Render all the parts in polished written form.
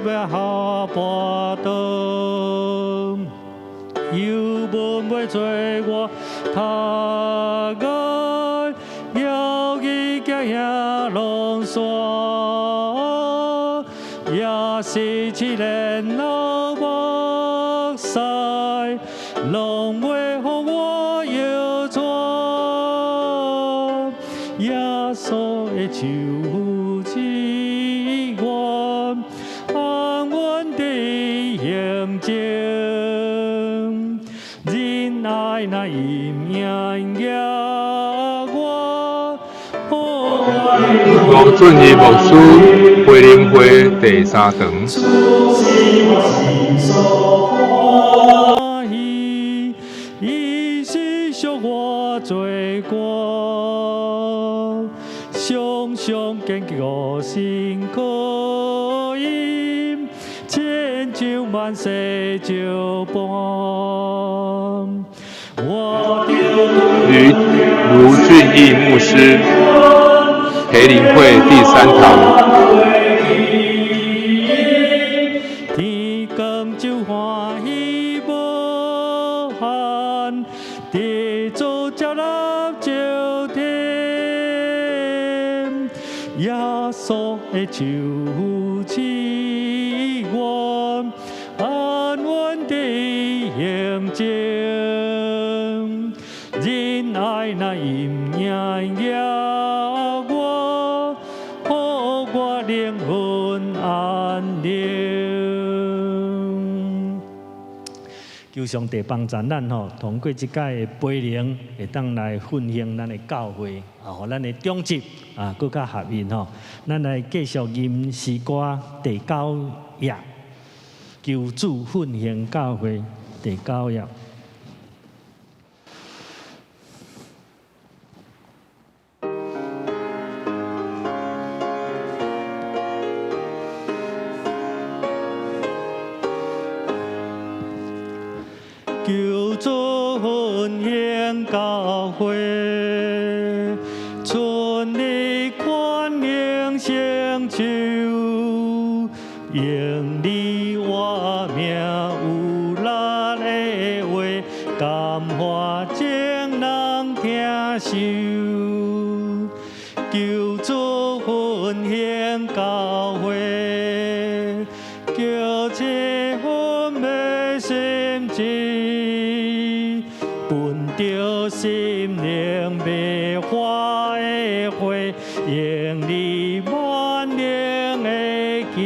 欲下跋倒，油文袂做我读爱，摇伊行行拢山，也是试炼老目屎，拢袂予我摇掣。耶穌的手扶持我，安穩地行前，仁愛若陰影攑我，吳俊義牧師培靈會第三堂。主是我心所歡喜，伊是贖我罪過，常常堅固心可因，親像萬世石伴。我於盧俊義牧師培靈會第三堂。天光就歡喜無限，地主接納照天，耶穌的手扶持我，安穩地行前，仁愛若陰影攑我，予我靈魂安寧。求上帝幫助咱吼，通過這擺的培靈，會當來奮興咱的教會，啊，予咱的長執啊，閣較合一吼。咱來繼續吟詩歌第九頁，求主奮興教會第九頁。求主奮興教會，春日權能成就，用你活命有力的話，感化眾人聽受。求主奮興教會，叫這份的心志，本著心靈袂化的火，用你萬能的旗，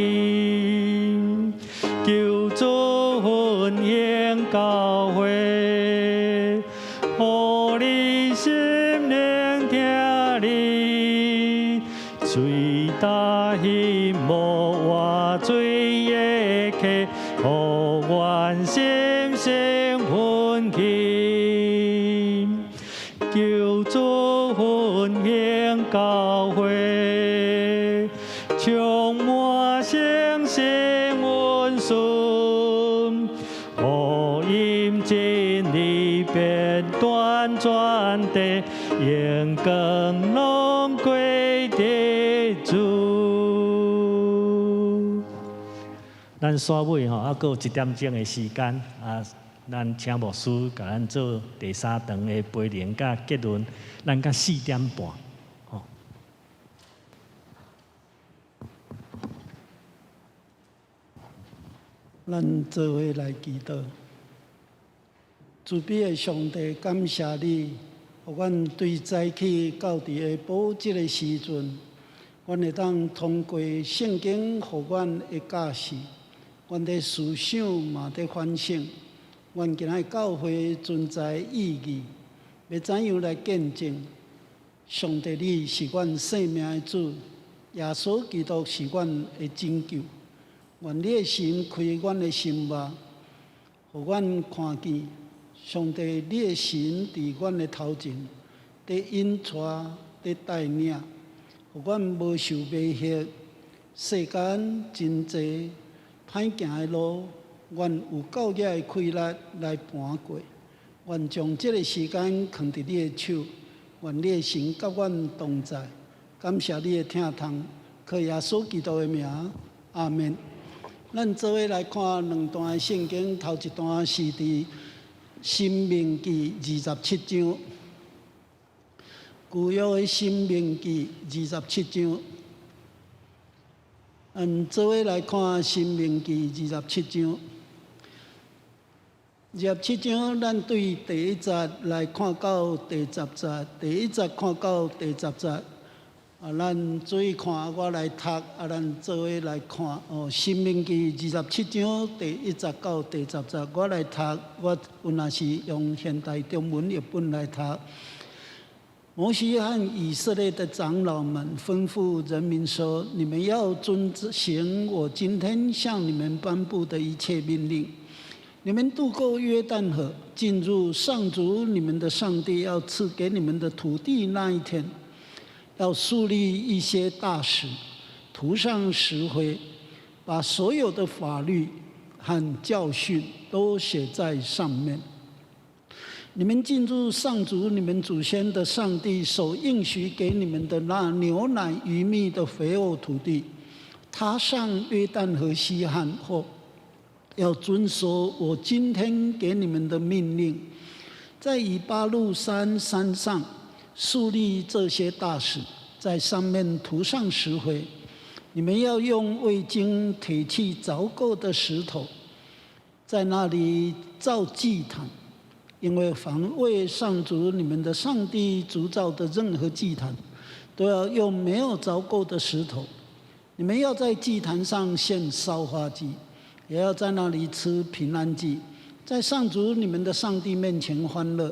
求主奮興教會，予你心靈聽你，最大希望活水的溪，予阮心生奮起。求主奮興教會，充滿聖神恩順，福音真理遍斷全地，榮光攏歸佇主。咱煞尾吼，猶閣有一點鐘的時間啊，咱請牧師共咱做第三堂的培靈佮結論，咱到4點半。吼。咱做伙來祈禱。慈悲的上帝，感謝你，予阮對早起到佇下晡這个時陣，阮會當通過聖經予阮的教示，阮佇思想嘛佇反省，阮今仔教會存在意義，欲怎樣來見證上帝你是阮生命的主，耶穌基督是阮的拯救。願你的神開阮的心目，予阮看見上帝你的神佇阮的頭前，佇引帶、佇帶領，予阮無受迷惑。世間真濟歹行的路，阮有夠額的氣力來攀過。願將這个時間囥佇你的手，願你的神佮阮同在。感謝你的疼痛，靠耶穌基督的名，阿門。咱做伙來看兩段聖經，頭一段是佇《申命記》二十七章，舊約的《申命記》二十七章。咱做伙來看《申命記》二十七章。二十七章，咱對第一節來看到第十節，第一節看到第十節。啊，咱注意看，我來讀，啊，咱做伙來看哦，《申命記》二十七章第一節到第十節，我來讀，我有若是用現代中文譯本來讀。摩西和以色列的長老們吩咐人民說：你們要遵行我今天向你們頒布的一切命令。你們渡過約旦河，進入上主你們的上帝要賜給你們的土地那一天，要樹立一些大石，塗上石灰，把所有的法律和教訓都寫在上面。你們進入上主你們祖先的上帝所應許給你們的那牛奶與蜜的肥沃土地，踏上約旦河西岸後，要遵守我今天給你們的命令，在以巴路山山上樹立這些大石，在上面塗上石灰。你們要用未經鐵器鑿過的石頭，在那裡造祭壇，因為凡為上主你們的上帝築造的任何祭壇，都要用沒有鑿過的石頭。你們要在祭壇上獻燒化祭，也要在那裡吃平安祭，在上主你們的上帝面前歡樂。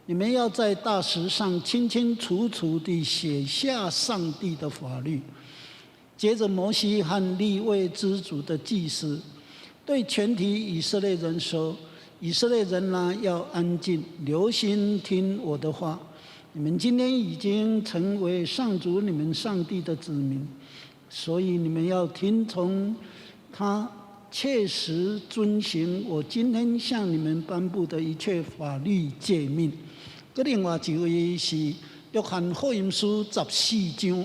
你們要在大石上清清楚楚地寫下上帝的法律。接着，摩西和利未支族的祭司對全體以色列人說：以色列人啊，要安靜，留心聽我的話。你們今天已經成為上主你們上帝的子民，所以你們要聽從他，切實遵行我今天向你們頒布的一切法律誡命。閣另外一位是約翰福音書十四章，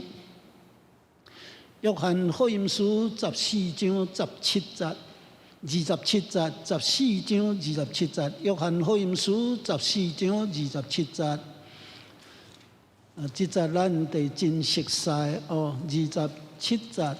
約翰福音書十四章十七節。二十七節，十四章二十七節，約翰福音書十四章二十七節。啊，這節咱得真熟悉哦，二十七節，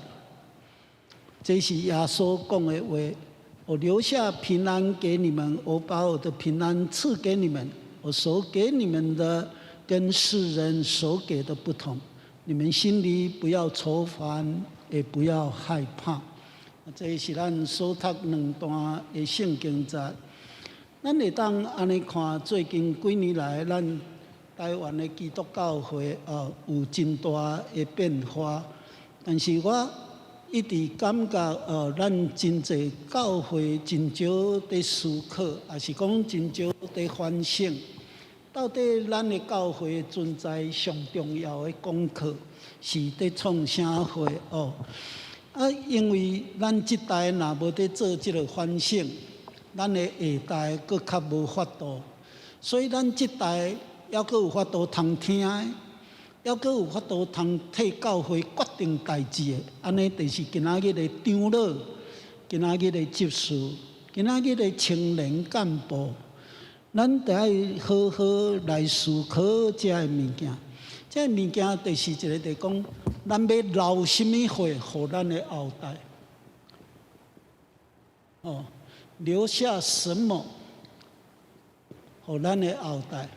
這是耶穌講的話。我留下平安給你們，我把我的平安賜給你們。我所給你們的，跟世人所給的不同。你們心裡不要愁煩，也不要害怕。這是咱所讀兩段的聖經節。咱會當按呢看，最近幾年來，咱台灣的基督教會啊，有真大的變化。但是我一直感覺，咱真濟教會真少佇思考，抑是講真少佇反省，到底咱的教會存在上重要的功課是佇創啥貨哦？啊，因為咱這代若無佇做這個反省，咱的下代閣較無法度，所以咱這代猶閣有法度通聽的，猶閣有法度通替教會決定代誌的，按呢就是今仔日的長老，今仔日的執事，今仔日的青年幹部，咱得愛好好來思考這个物件。這个物件就是一個，就講，咱欲留啥物貨予咱的後代？哦，留下什麼予咱的後代？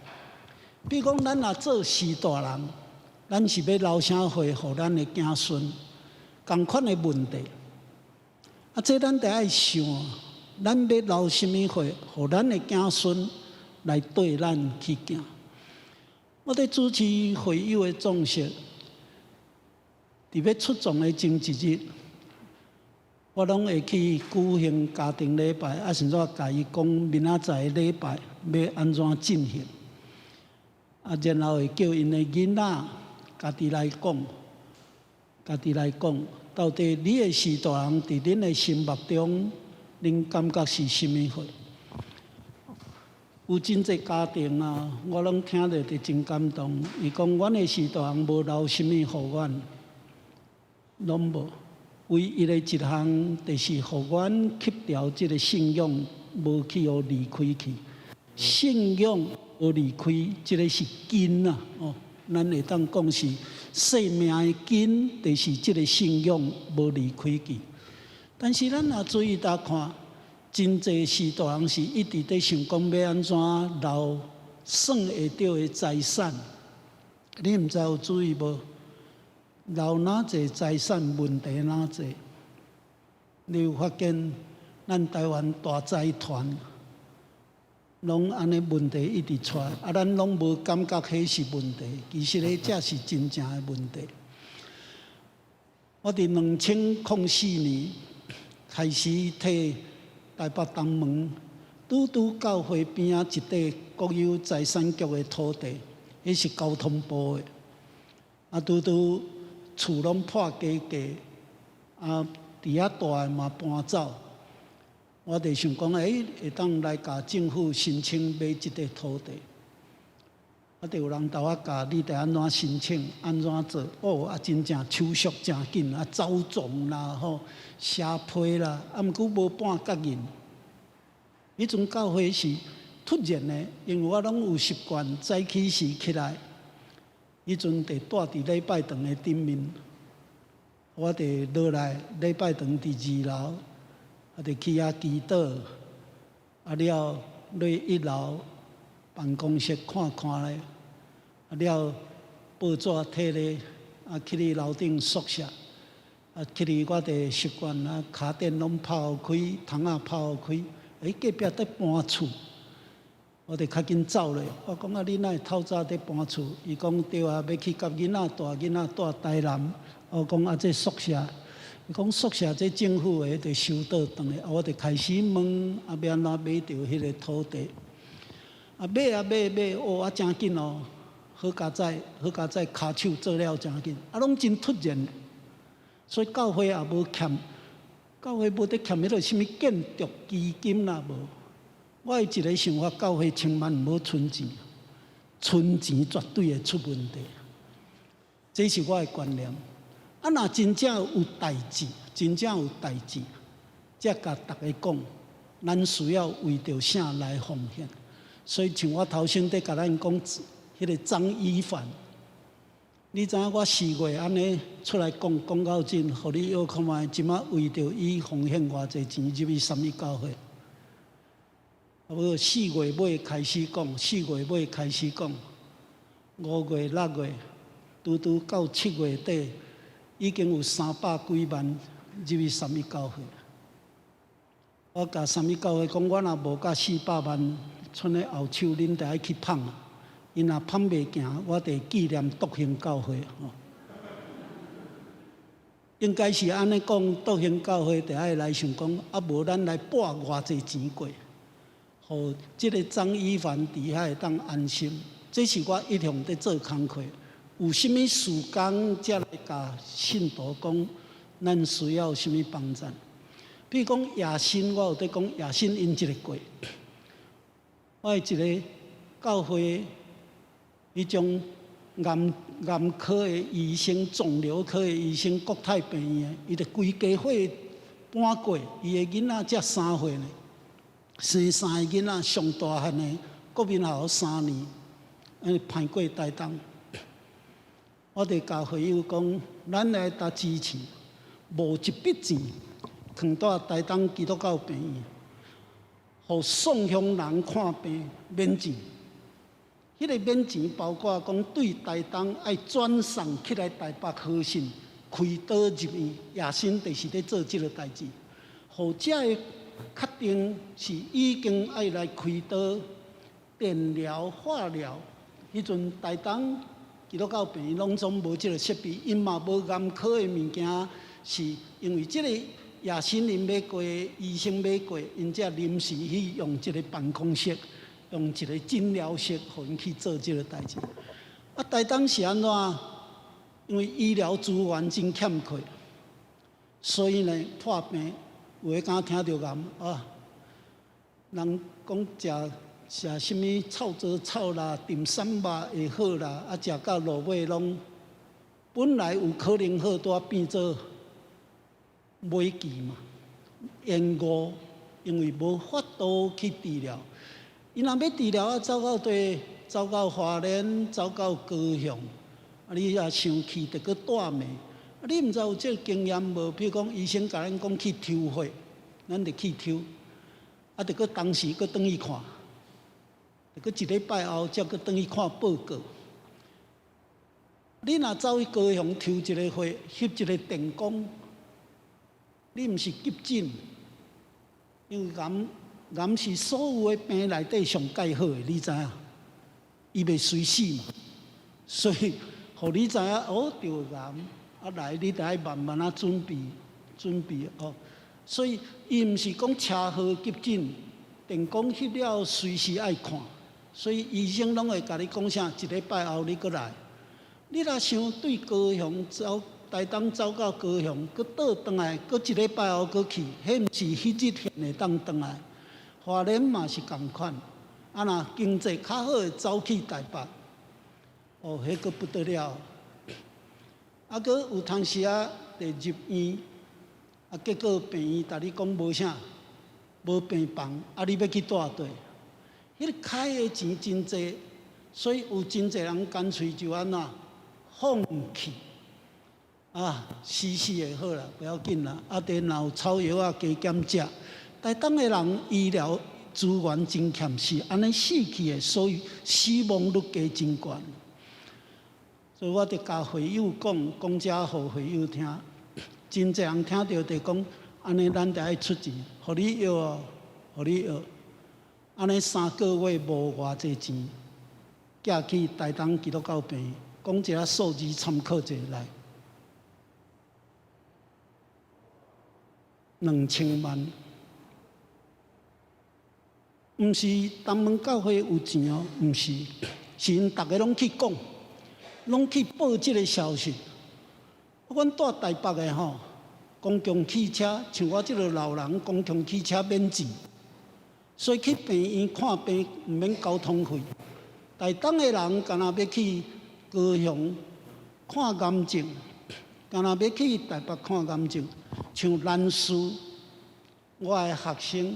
比如講，咱若做序大人，咱是欲留啥貨予咱的子孫？仝款的問題。啊，這咱得愛想，咱欲留啥物貨予咱的子孫來綴咱去行？我佇主持會友的葬式，佇欲出葬的前一日，我攏會去舉行家庭禮拜，啊，甚至共伊講明仔載禮拜欲按怎進行，啊，然後會叫𪜶的囡仔家己來講，家己來講，到底你的序大人佇恁的心目中，恁感覺是啥物貨？有真濟家庭啊，我攏聽著就真感動。伊講，阮的序大人無留啥物予阮，攏無。唯一的一項，就是予阮吸牢這个信仰，無去予離開去。信仰無離開，這个是根啊！哦，咱會當講是生命的根，就是這个信仰無離開去。但是咱若注意來看，真濟時大人是一直佇想講欲按怎留算會著的財產。你毋知有注意無？留哪濟財產，問題哪濟？你有發現咱台灣大財團攏按呢問題一直出來，啊，咱攏無感覺彼是問題，其實彼才是真正的問題。我佇2004年開始替台北東門拄拄教會邊仔一塊國有財產局的土地，彼是交通部的，啊，拄拄厝攏破加價，啊，佇遐住的嘛搬走。我就想講，欸，會當來共政府申請買這塊土地。啊，就有人共我教，你得按怎申請，按怎做？哦，啊，真正手續誠緊，啊，走狀啦，吼，寫批啦，啊，毋過無半角印。彼陣教會是突然的，因為我攏有習慣早起時起來。彼陣就蹛佇禮拜堂的頂面，我就落來禮拜堂佇二樓，啊，就去遐祈禱，啊了落一樓辦公室看看咧，啊了報紙提咧，啊去你樓頂宿舍，啊去你我就習慣啊，跤電攏拍予開，窗仔拍予開，欸，隔壁佇搬厝。我就較緊走咧，我講啊，你哪會透早佇搬厝？伊講對啊，欲去共囡仔住，囡仔住台南。我講啊，這宿舍，伊講宿舍這政府的就收倒轉來，我就開始問啊，欲按怎買著彼个土地？啊買啊買買，哦啊誠緊哦，好佳哉，好佳哉，跤手做了誠緊，啊攏真突然，所以教會也無欠，教會無佇欠彼个啥物建築基金啦無。我的一個想法，教會千萬毋好存錢，存錢絕對會出問題。這是我的觀念。啊，若真正有代誌，真正有代誌，才共逐家講，咱需要為著啥來奉獻。所以像我頭先佇共咱講，彼个張一凡，你知影我4月按呢出來講，講到盡，予你臆看覓，這馬為著伊奉獻偌濟錢入去三一教會。啊無4月尾開始講，4月尾開始講，5月、6月，拄拄到7月底，已經有三百幾萬入去三一教會。我共三一教會講，我若無甲400萬，賰咧後手，恁著愛去捧。𪜶若捧袂行，我就紀念篤興教會。吼，應該是按呢講，篤興教會著愛來想講，啊無咱來撥偌濟錢過。予這个張一凡佇遐會當安心，這是我一向佇做工課。有啥物事工才來共信徒講，咱需要啥物幫贊？比如講亞新，我有佇講亞新𪜶這个過，我的一个教會，彼種癌癌科的醫生、腫瘤科的醫生，國泰病院的，伊就規家伙搬過，伊的囡仔才3歲呢。生三个囡仔，上大漢的國民學校3年，按呢攀過台東。我就共會友講，咱來共支持，無一筆錢，囥佇台東基督教病院，予宋鄉人看病免錢。彼个免錢包括講對台東愛轉送起來台北和信開刀入院，亞新就是咧做這个代誌，予遮个確定是已經愛來開刀、電療、化療。彼陣台東基督教病院攏總無這个設備，𪜶嘛無癌科的物件，是因為這个亞新𪜶欲過，醫生欲過，𪜶才臨時去用一个辦公室，用一个診療室，予𪜶去做這个代誌。啊，台東是按怎？因為醫療資源真欠缺，所以呢破病。有的敢聽著癌啊，人講食食啥物臭藻草啦、沉杉肉會好啦，啊食到落尾攏本來有可能好，拄仔變做尾期嘛，延誤，因為無法度去治療。伊若欲治療啊，走到佗，走到花蓮，走到高雄，啊，你若生氣，著閣帶命。啊，你毋知有這個經驗無？譬如講，醫生共咱講去抽血，咱就去抽，啊，著閣當時閣轉去看，著閣一禮拜後才閣轉去看報告。你若走去高雄抽一个血，翕一个電光，你毋是急診，因為癌癌是所有的病內底上蓋好的，你知影？伊袂隨死嘛，所以予你知影，哦，著癌，啊來，你著愛慢慢仔準備準備哦。所以伊毋是講車禍急診，電光翕了隨時愛看，所以醫生攏會共你講啥？一禮拜後你閣來。你若想對高雄走台東走到高雄，閣倒轉來，閣一禮拜後閣去，彼毋是彼日現會當轉來。花蓮嘛是仝款，啊若經濟較好的走去台北，哦，彼閣不得了。啊，閣有當時仔佇入院，啊，結果病院共你講無啥，無病房，啊，你欲去蹛佗？彼个開的錢真濟，所以有真濟人乾脆就按怎放棄。啊，死死會好啦，不要緊啦。啊，佇若有草藥仔加減食。台東的人醫療資源真欠，是按呢死去的，所以死亡率加真懸。所以我著共會友講，講遮予會友聽，真濟人聽著就講，按呢咱著愛出錢，予你藥哦，予你藥。按呢3個月無偌濟錢，寄去台東基督教病院，講一下數字參考者來，2000萬。毋是東門教會有錢哦，毋是，是𪜶逐个攏去講，攏去報這個消息。阮蹛台北的吼，公共汽車，像我這個老人，公共汽車免錢，所以去病院看病毋免交通費。台東的人敢若欲去高雄看癌症，敢若欲去台北看癌症，像南師，我的學生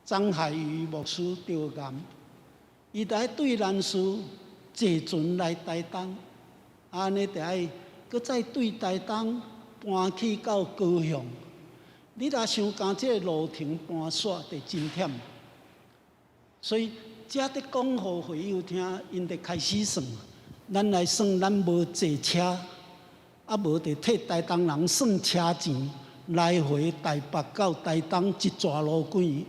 張海瑜牧師著癌，伊著愛對南師坐船來台東，按呢著愛閣再對台東搬去到高雄。你若想講這個路程搬煞，就真忝。所以遮佇講予會友聽，𪜶就開始算，咱來算，咱無坐車，啊無就替台東人算車錢，來回台北到台東一逝路幾。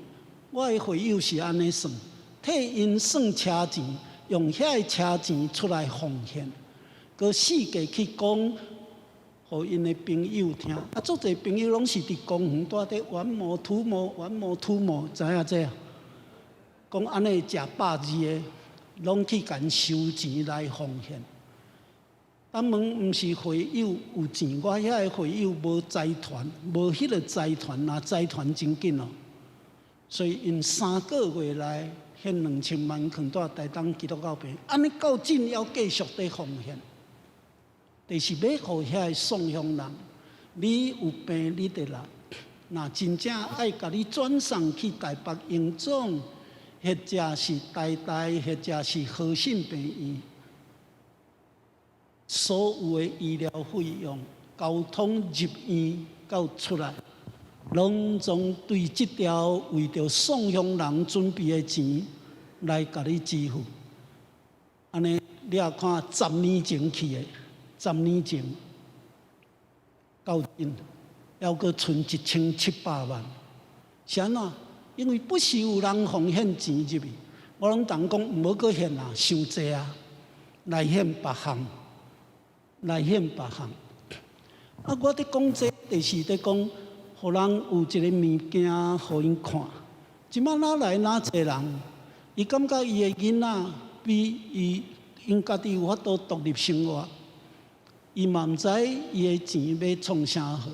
我的會友是按呢算，替𪜶算車錢，用遐个車錢出來奉獻，閣四界去講，予𪜶的朋友聽。啊，足濟朋友攏是佇公園蹛佇玩毛吐毛，玩毛吐毛，知影這？講按呢食百二个，攏去共收錢來奉獻。東門毋是會友有錢，我遐个會友無財團，無彼个財團，若財團真緊哦。所以𪜶3個月內獻2000萬，囥佇台東基督教病院，按呢到今猶繼續佇奉獻，就是欲予遐个送鄉人，你有病你得來，若真正愛共你轉送去台北榮總，或者是台大，或者是和信病院，所有的醫療費用、交通入院到出來，攏總對這條為著送鄉人準備的錢來共你支付。按呢，你也看10年前去的，十年前到今，猶閣賰1700萬，是按怎？因為不時有人奉獻錢入去，我攏同講毋好閣獻啊，傷濟啊，來獻別項，來獻別項。啊，我佇講這，就是佇講，予人有一个物件，予𪜶看。這擺哪來哪濟人？伊感覺伊的囡仔比伊𪜶家己有法度獨立生活，伊嘛毋知伊的錢欲創啥貨。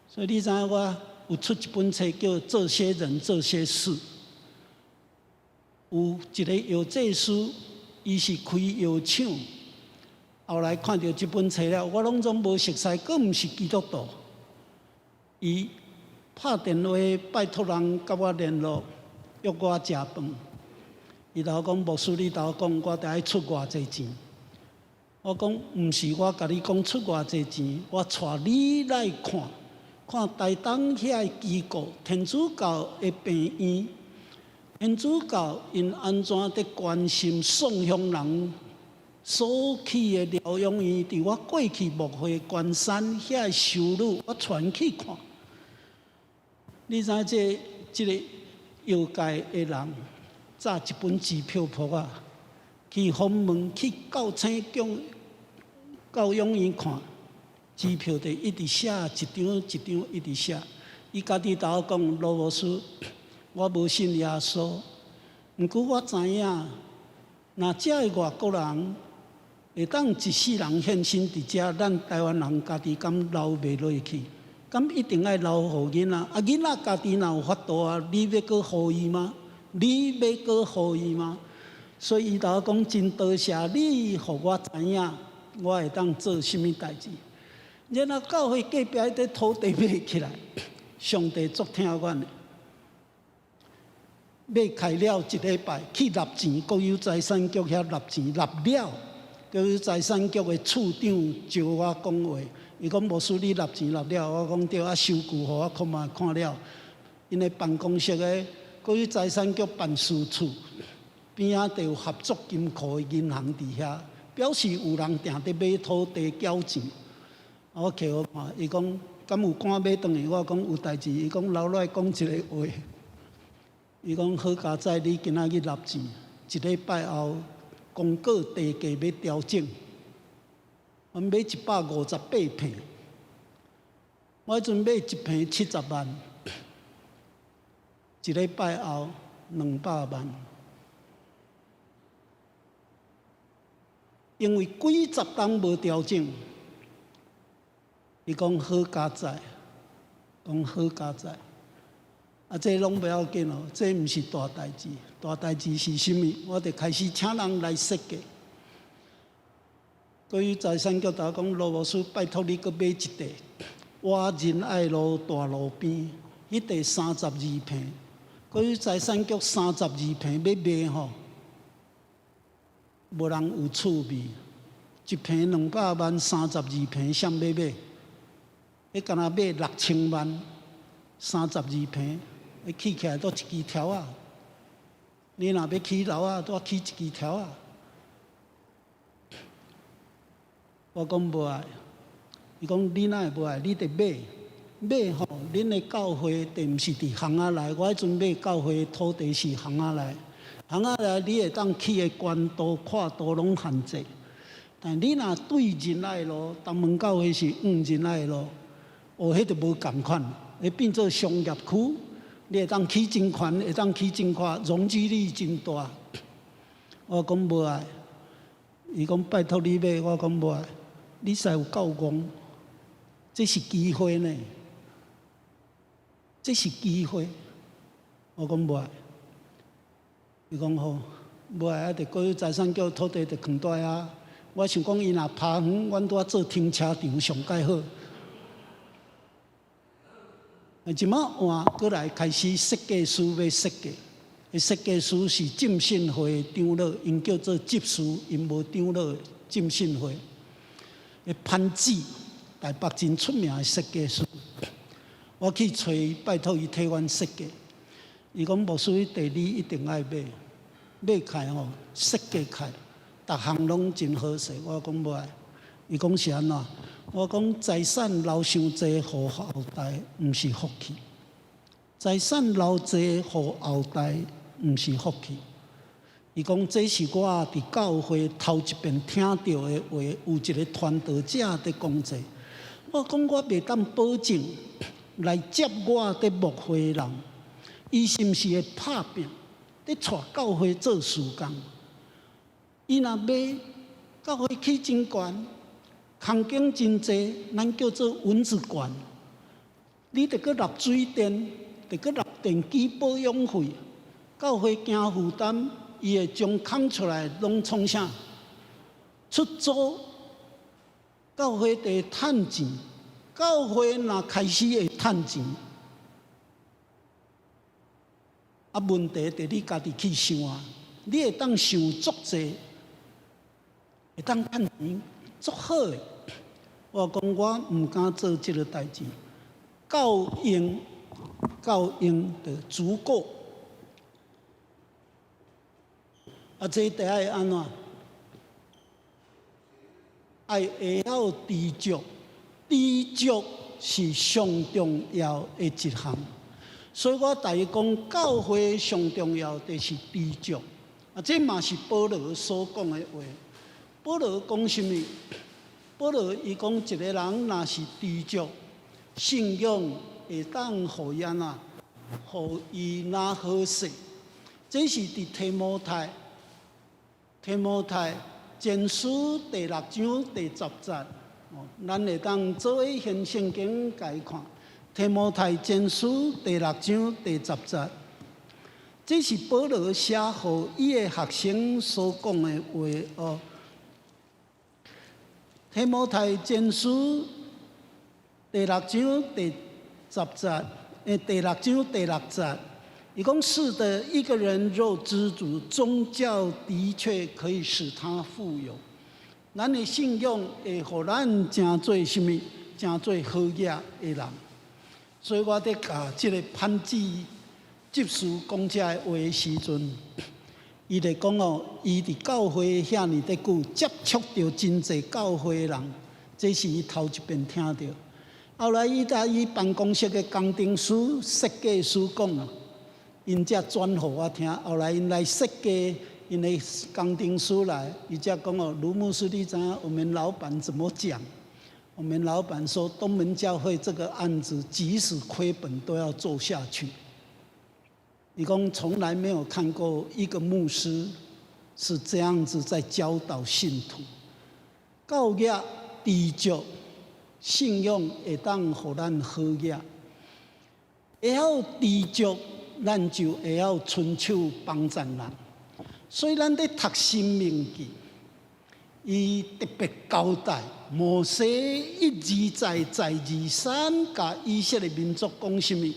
所以你知影我有出一本冊叫《這些人這些事》，有一个藥劑師，伊是開藥廠，後來看著這本冊了，我攏總無熟似，閣毋是基督徒。伊拍電話拜託人佮我聯絡，約我食飯。伊頭講牧師，你頭講我著愛出偌濟錢。我講毋是我共你講出偌濟錢，我帶你來看，看台東遐个機構天主教的病院，天主教𪜶按怎佇關心送鄉人所去的療養院，佇我過去牧會關山遐个修女，我帶𪜶去看。你知影這個藥界的人，紮一本支票簿仔，去訪問，去教請教教養院看，支票就一直寫，一張一張一直寫。伊家己頭講羅牧師，我無信耶穌，毋過我知影，若遮个外國人會當一世人獻身佇遮，咱台灣人家己敢留袂落去？敢一定愛留予囡仔？啊，囡仔家己若有法度啊，你欲閣予伊嗎？你欲閣予伊嗎？所以伊頭講真多謝你，予我知影，我會當做啥物代誌。然後教會隔壁彼塊土地買起來，上帝足疼阮的。買開了一禮拜去納錢，國有財產局遐納錢納了，國有財產局的處長招我講話，伊講牧師你納錢納了，我講對啊，收據予我看覓看了，𪜶的辦公室的國有財產局辦事處邊仔就有合作金庫的銀行佇遐，表示有人定佇買土地繳錢。我揢予看，伊講敢有趕欲轉去？我講有代誌。伊講留落來講一个話。伊講好佳哉，你今仔日納錢，一禮拜後公告地價欲調整，阮買158坪，我彼陣買一坪70萬，一禮拜後200萬。因為幾十冬無調整，伊講好佳哉，講好佳哉。啊，這攏不要緊哦，這毋是大代誌，大代誌是啥物？我就開始請人來設計。國有財產局頭講羅牧師，拜託你閣買一塊，我仁愛路大路邊，彼塊32坪，國有財產局32坪欲賣吼，無人有趣味，一坪200萬，32坪誰欲買？彼敢若買6000萬，32坪。伊起起來都一支柱仔，你若欲起樓仔，都起一支柱仔。我講無愛，伊講你哪會無愛？你得買買吼，恁的教會地毋是佇巷仔內，我彼陣買教會土地是巷仔內，巷仔內你會當起的懸度、闊度攏限制。但你若對仁愛路，東門教會是往仁愛路，哦，彼就無仝款，會變做商業區。你會當起真懸，會當起真闊，容積率真大。我講無愛，伊講拜託你買，我講無愛。你實有夠戇，這是機會呢，這是機會。我講無愛，伊講好，無愛啊，就國有財產局土地就囥佇遐。我想講伊若拍遠，阮拄仔做停車場上蓋好。這擺換過來開始設計師欲設計，設計師是浸信會長老，𪜶叫做執事，𪜶無長老，浸信會。潘志，台北真出名的設計師，我去揣伊，拜託伊替阮設計。伊講牧師，地你一定愛買，買起來吼，設計起來，逐項攏真好勢。我講無愛，伊講是按怎？我講財產留傷濟予後代，毋是福氣。財產留濟予後代，毋是福氣。伊講這是我佇教會頭一遍聽著的話，有一个傳道者佇講這。我講我袂當保證來接我佇牧會的人，伊是毋是會拍拚，佇帶教會做事工？伊若買教會起真懸，空間真濟，咱叫做蚊子館。你著閣納水電，著閣納電機保養費，教會驚負擔，伊會將空出來攏創啥？出租，教會佇趁錢，教會若開始會趁錢，啊，問題佇你家己去想啊，你會當想足濟，會當趁錢足好的。我講我毋敢做這个代誌，夠用夠用就足夠。啊，這得愛按怎？愛會曉知足，知足是上重要的一項。所以我逐日講，教會上重要就是知足。啊，這嘛是保羅所講的話。保羅講啥物？保羅伊講，一個人若是知足，信仰會當予伊按怎？予伊若好勢。這是佇提摩太前書第六章第十節，哦，咱會當做伙掀聖經共伊看。提摩太前書第六章第十節，這是保羅寫予伊的學生所講的話哦。提摩太前書第六章第十節，第六章第六節，伊講是的，一個人若知足，宗教的確可以使他富有。咱的信仰會予咱成做啥物？成做好額的人。所以我佇共這个潘志執事講這个話的時陣，伊就講哦，伊佇教會遐爾的久，接觸著真濟教會人，這是伊頭一遍聽著。後來伊共伊辦公室的工程師、設計師講，𪜶才轉予我聽。後來𪜶來設計，𪜶的工程師來，伊才講哦，盧牧師，你知影我們老闆怎麼講？我們老闆說，東門教會這個案子，即使虧本都要做下去。伊講從來沒有看過一個牧師是這樣子在教導信徒，教業知足，信仰會當予咱好額，會曉知足，咱就會曉伸手幫贊人。所以咱佇讀申命記，伊特別交代摩西一而再，再而三，共以色列民族講啥物？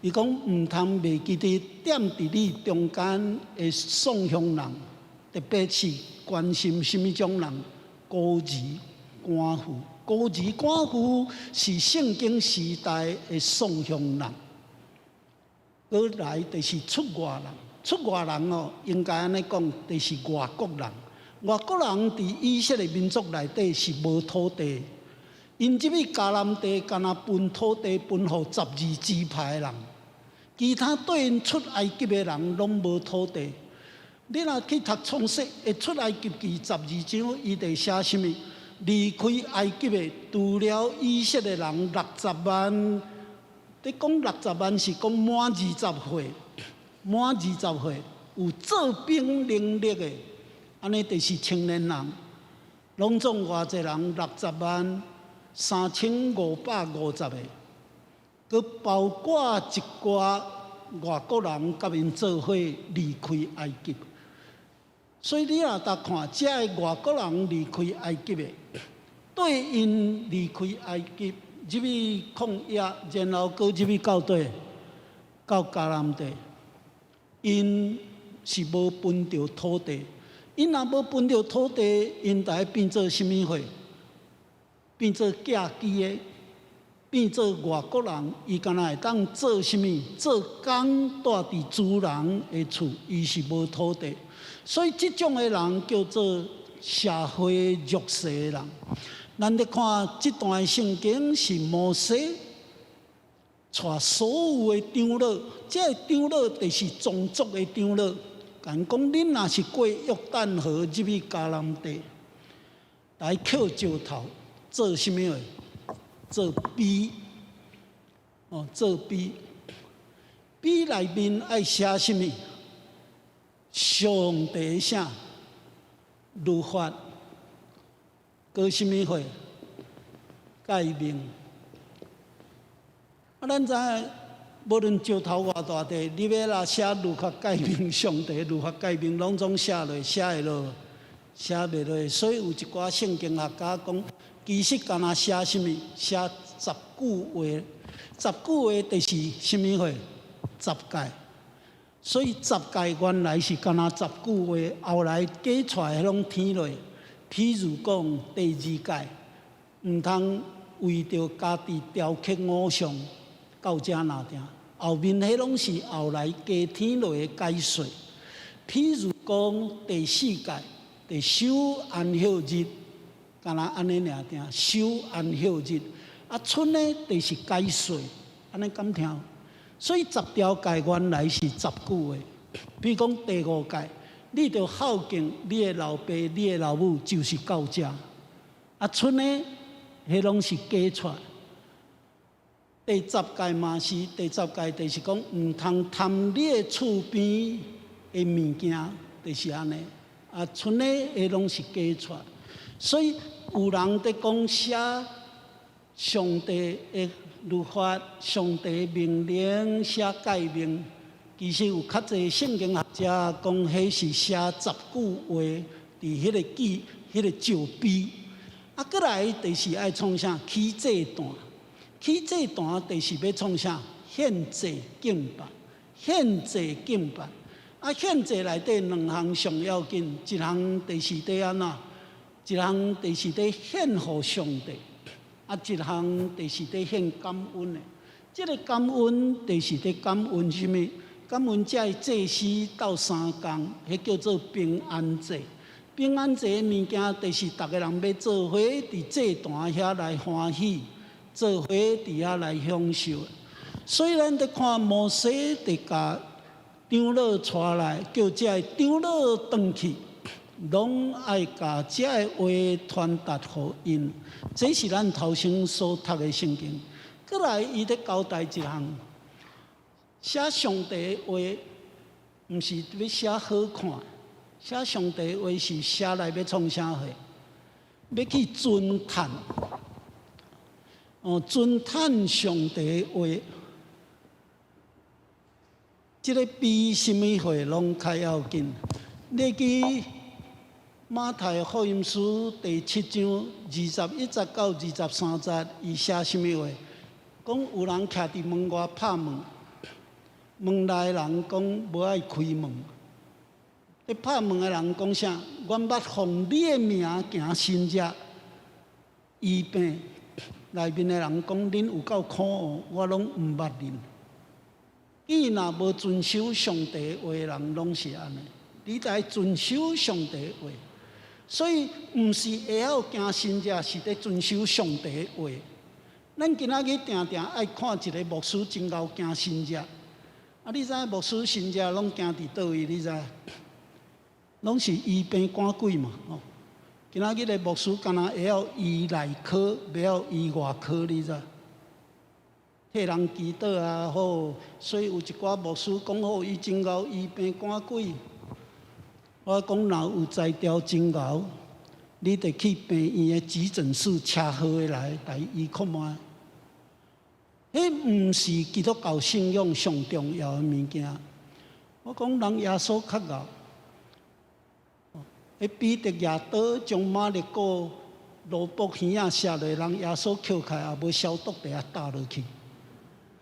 伊講毋通袂記得踮佇你中間的喪鄉人，特別是關心啥物種人？孤兒寡婦，孤兒寡婦是聖經時代的喪鄉人。閣來就是出外人，出外人哦，應該按呢講，就是外國人。外國人佇以色列民族內底是無土地，𪜶入去迦南地，干焦分土地分予十二支派的人，其他綴𪜶出埃及的人攏無土地。你若去讀創世的出埃及記十二章，伊就寫啥物？離開埃及的，除了以色列人六十萬，佇講六十萬是講滿二十歲，滿二十歲有做兵能力的，按呢就是青年人，攏總偌濟人603,550個，閣包括一寡外國人佮𪜶做伙離開埃及。所以你若逐看，這个外國人離開埃及的，綴𪜶離開埃及入去曠野，然後閣入去到佗？到迦南地，𪜶是無分著土地。𪜶若無分著土地，𪜶就愛變做啥物貨？變做寄居的，變做外國人。伊敢若會當做啥物？做工，蹛佇主人的厝，伊是無土地。所以這種的人叫做社會弱勢的人。咱咧看這段聖經是摩西帶所有的長老，這个長老就是宗族的長老。共講，恁若是過約旦河入去迦南地，來抾石頭做啥物貨？做碑，哦，做碑。碑內面愛寫啥物？上帝啥？律法，閣啥物貨？誡命。啊，咱知影，無論石頭偌大塊，你欲來寫律法誡命，上帝律法誡命，攏總寫落，寫會落，寫袂落。所以有一寡聖經學家講，其實敢若寫啥物？寫十句話，十句話就是啥物貨？十誡。所以十誡原來是干焦十句話，後來加出來攏添落。譬如講第二誡，毋通為著家己雕刻偶像到遮爾定。後面彼攏是後來加添落的解說。譬如講第四誡，佇守安息日，干焦按呢爾定，守安息日。啊，賰呢就是解說，按呢敢聽？所以十條誡原來是十句話。比如講第五誡，你著孝敬你的老爸、你的老母，就是到遮。啊，賰呢，彼攏是加出來。第十誡嘛是第十誡，就是講毋通貪你的厝邊的物件，就是按呢。啊，賰呢，彼攏是加出來。所以有人佇講寫上帝的律法、上帝命令、寫誡命，其實有較濟聖經學者講，彼是寫十句話佇彼个記、彼个石碑。啊，閣來就是愛創啥？起祭壇，起祭壇就是欲創啥？獻祭敬拜，獻祭敬拜。啊，獻祭內底兩項上要緊，一項就是佇按怎？一項就是佇獻予上帝，啊，一項就是佇獻感恩的。這个感恩就是佇感恩啥物？感恩這个祭司鬥相共，彼叫做平安祭。平安祭的物件，就是逐个人欲做伙佇祭壇遐來歡喜，做伙佇遐來享受。所以咱佇看摩西佇共長老帶來，叫這个長老轉去，攏愛共這个話傳達予𪜶。這是咱頭先所讀的聖經。閣來，伊佇交代一項，寫上帝的話，毋是欲寫好看，寫上帝的話是寫來欲創啥貨？欲去尊嘆，哦，尊嘆上帝的話。這个比啥物貨攏較要緊。你記馬太福音書第七章21節到23節，伊寫啥物話？講有人徛佇門外拍門，門內人講無愛開門。佇拍門的人講啥？阮捌奉你的名行神蹟醫病。內面的人講恁有夠可惡，我攏毋捌恁。伊若無遵守上帝話，人攏是按呢。你得遵守上帝話，所以毋是會曉行神蹟，是佇遵守上帝話。咱今仔日定定愛看一个牧師真𠢕行神蹟，啊！你知影牧師神蹟攏行佇佗位？你知？攏是醫病趕鬼嘛？吼！今仔日的牧師敢若會曉醫內科，袂曉醫外科，你知？替人祈禱啊好，所以有一寡牧師講好，伊真𠢕醫病趕鬼。我講若有才調真𠢕，你得去病院的急診室車號的來來醫看覓。彼毋是基督教信仰上重要的物件。我講人耶穌較𠢕，彼彼得舉刀將馬勒古蘿蔔耳仔捒落，人耶穌抾起來也無消毒，就遐踏落去，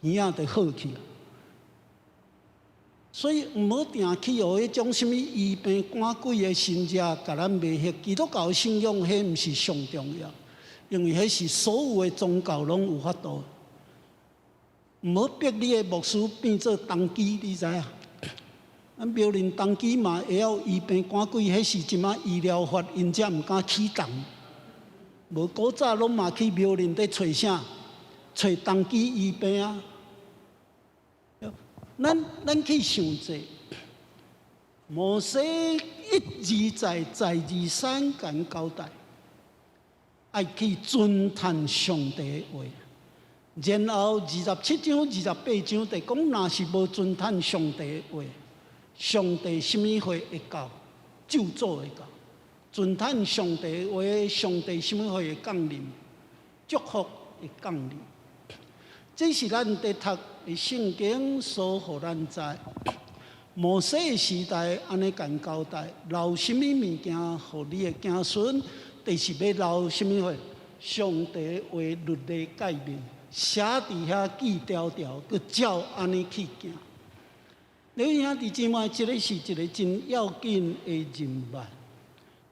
耳仔就好去。所以毋好定去予彼種啥物醫病趕鬼的神蹟，共咱迷惑。基督教信仰彼毋是上重要，因為彼是所有的宗教攏有法度。毋好逼你的牧師變做童乩，你知影？咱苗林童乩嘛會曉醫病趕鬼，彼是這馬醫療法，𪜶才毋敢啟動。無古早攏嘛去廟林佇揣啥？揣童乩醫病啊！咱去想者，摩西一而再，再而三共交代，愛去尊嘆上帝的話。然後27章、28章就講，若是無尊嘆上帝的話，上帝啥物貨會到？咒詛會到。尊嘆上帝的話，上帝啥物貨會降臨？祝福會降臨。這是咱佇讀的聖經所予咱知。摩西的時代按呢共交代，留啥物物件予你的子孫，就是欲留啥物貨？上帝話律例誡命，寫佇遐記條條，閣照按呢去行。你兄弟姊妹，這个是一个真要緊的任務。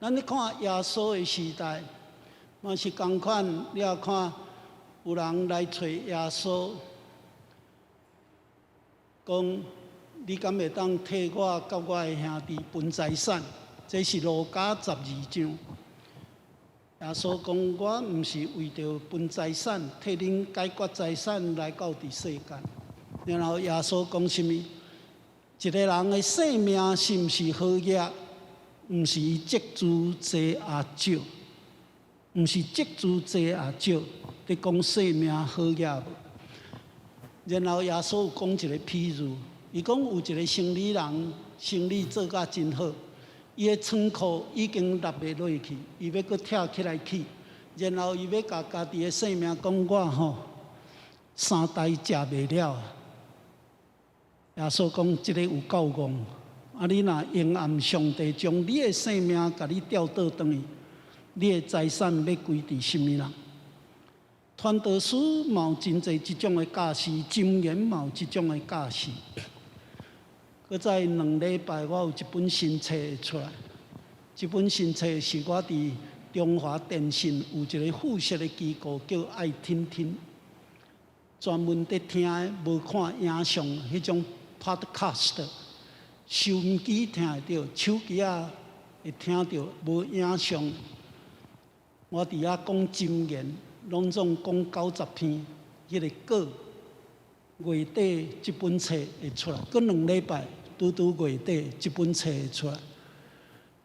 咱咧看耶穌的時代，嘛是仝款。你也看有人來揣耶穌，講你敢會當替我佮我的兄弟分財產？這是路加12章。耶穌講：我毋是為著分財產，替恁解決財產來到佇世間。然後耶穌講啥物？一个人的性命是毋是好額？毋是伊積資濟抑少，毋是積資濟抑少，佇講性命好額無？然後耶穌有講一个譬喻，伊講有一个生理人，生理做甲真好，伊的倉庫已經納袂落去，伊欲閣拆起來起，然後伊欲共家己的性命講我吼，三代食袂了。耶穌講這个有夠戇，啊！你若掩掩上帝將你的性命共你調倒轉去，你的財產欲歸佇啥物人？傳道書嘛有真濟這種的教示，箴言嘛有這種的教示。閣再2禮拜，我有一本新冊出來。這本新冊是我佇中華電信有一個附設的機構叫愛聽聽，專門佇聽的，無看影像彼種 podcast，收音機聽會著，手機仔會聽著，無影像。我佇遐講箴言，攏總講90篇，彼个稿月底這本冊會出來，閣2禮拜，拄拄月底這本冊會出來。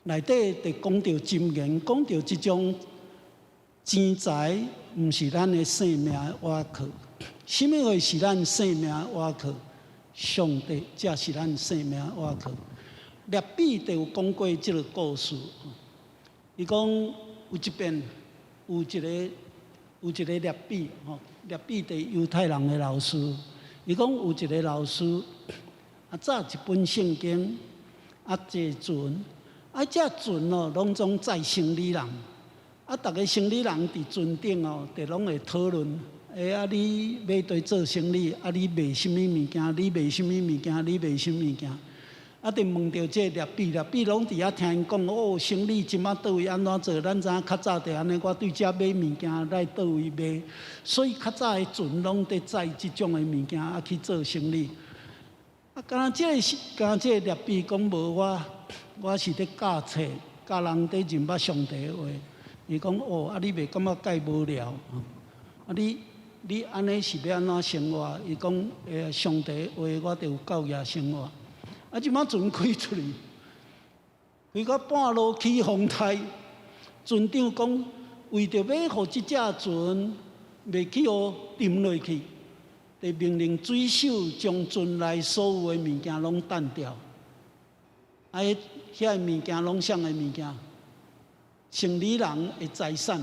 內底就講著箴言，講著這種錢財毋是咱的性命的倚靠，啥物貨是咱性命的倚靠？上帝才是咱性命的倚靠。拉比就有講過這个故事，伊講有一遍有一个拉比吼，拉比佇猶太人的老師，伊講有一个老師啊，紮一本聖經啊，坐船。啊，這船哦，攏總載生理人。啊，逐个生理人佇船頂哦，就攏會討論。欸，啊，你欲佗做生理？啊，你賣啥物物件？你賣啥物物件？你賣啥物件？啊，就問著這個拉比，拉比攏佇遐聽𪜶講。哦，生理這馬佗位按怎做？咱知影較早就按呢，我對遮買物件來佗位賣。所以較早的船攏佇載這種的物件啊去做生理。啊，敢若這个是，敢若這个拉比講無我。我是咧教冊，教人佇認捌上帝的話。伊講哦，啊你袂感覺蓋無聊？啊你你按呢是欲按怎生活？伊講欸，上帝話我就有夠額生活。啊，這馬船開出去，開到半路起風颱，船長講為著欲予這隻船袂去予沉落去，就命令水手將船內所有的物件攏擲掉。啊！彼遐个物件攏啥个物件？生理人的財產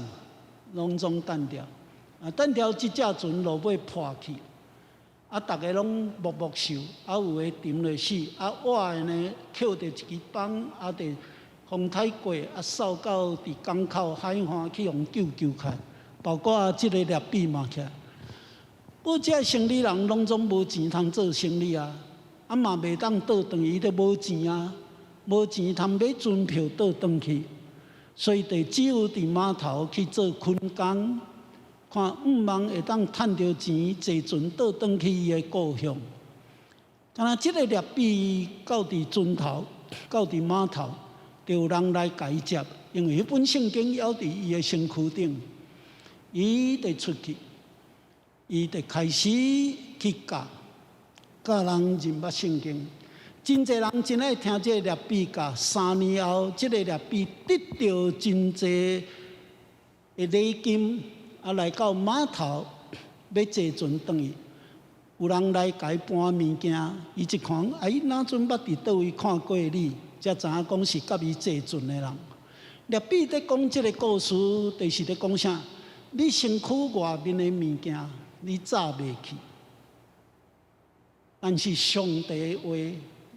攏總擲掉。啊，擲掉這隻船落尾破去。啊，逐个攏默默受，啊，有的沉落死，啊，活的呢，抾著一支枋，啊，佇風颱過，啊，掃到佇港口海岸去予救救起來，包括這个拉比嘛起來。不過，這个生理人攏總無錢通做生理啊，啊嘛袂當倒轉去，伊都無錢啊。無錢通買船票倒轉去，所以就只有佇碼頭去做勤工，看向望會當趁著錢坐船倒轉去伊的故鄉。敢若這个拉比到佇船頭，到佇碼頭，就有人來共伊接，因為彼本聖經猶佇伊的身軀頂，伊就出去，伊就開始去教教人認捌聖經。真濟人真愛聽這个拉比教。3年後，這个拉比得著真濟的禮金，啊，來到碼頭欲坐船轉去。有人來共伊搬物件，伊一看，哎，哪陣捌佇佗位看過你，才知影講是佮伊坐船的人。拉比佇講這个故事，就是佇講啥？你身軀外面的物件，你紮袂去，但是上帝的話，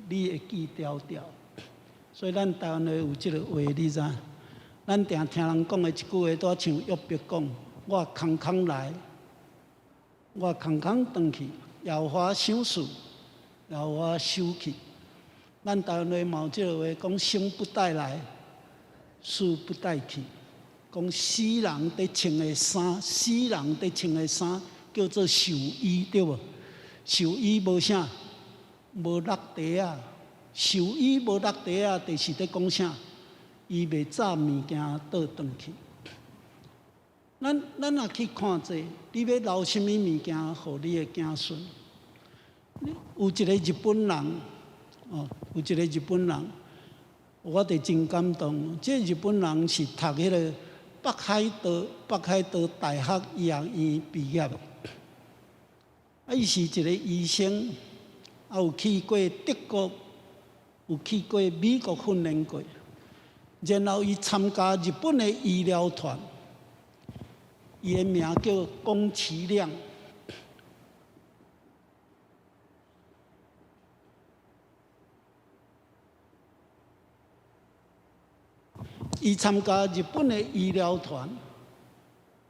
你會記牢牢。所以咱台灣話有這个話，你知？咱定聽人講的一句話，拄仔像約伯講：我空空來，我空空轉去，耶和華賞賜，耶和華收去。咱台灣話嘛有這個話講：生不帶來，死不帶去。講死人佇穿的衫，死人佇穿的衫叫做壽衣，對無？壽衣無啥，無落地啊！壽衣無落地啊，就是佇講啥？伊袂紮物件倒轉去。咱若去看這，你欲留啥物物件予你的子孫？有一個日本人，哦，有一個日本人，我就真感動。這個日本人是讀彼個北海道大學醫學院畢業的。啊，伊是一個醫生，啊，有去過德國，有去過美國訓練過。然後伊參加日本的醫療團，伊的名叫宮崎亮。伊參加日本的醫療團，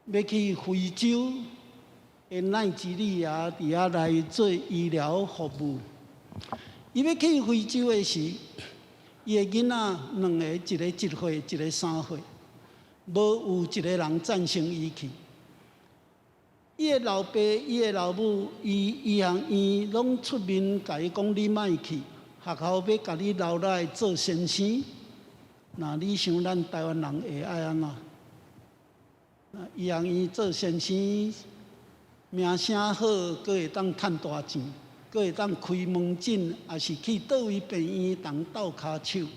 欲去非洲的奈及利亞佇遐來做醫療服務。伊欲去非洲的時，伊的囡仔兩个，一个一歲，一个三歲，無有一個人贊成伊去。伊的老爸、伊的老母、伊醫學院攏出面共伊講：你莫去，學校欲共你留來做先生。那你想咱台灣人會愛按怎？醫學院做先生，名聲好，閣會當趁大錢，閣會當開門診，抑是去佗位病院通鬥跤手。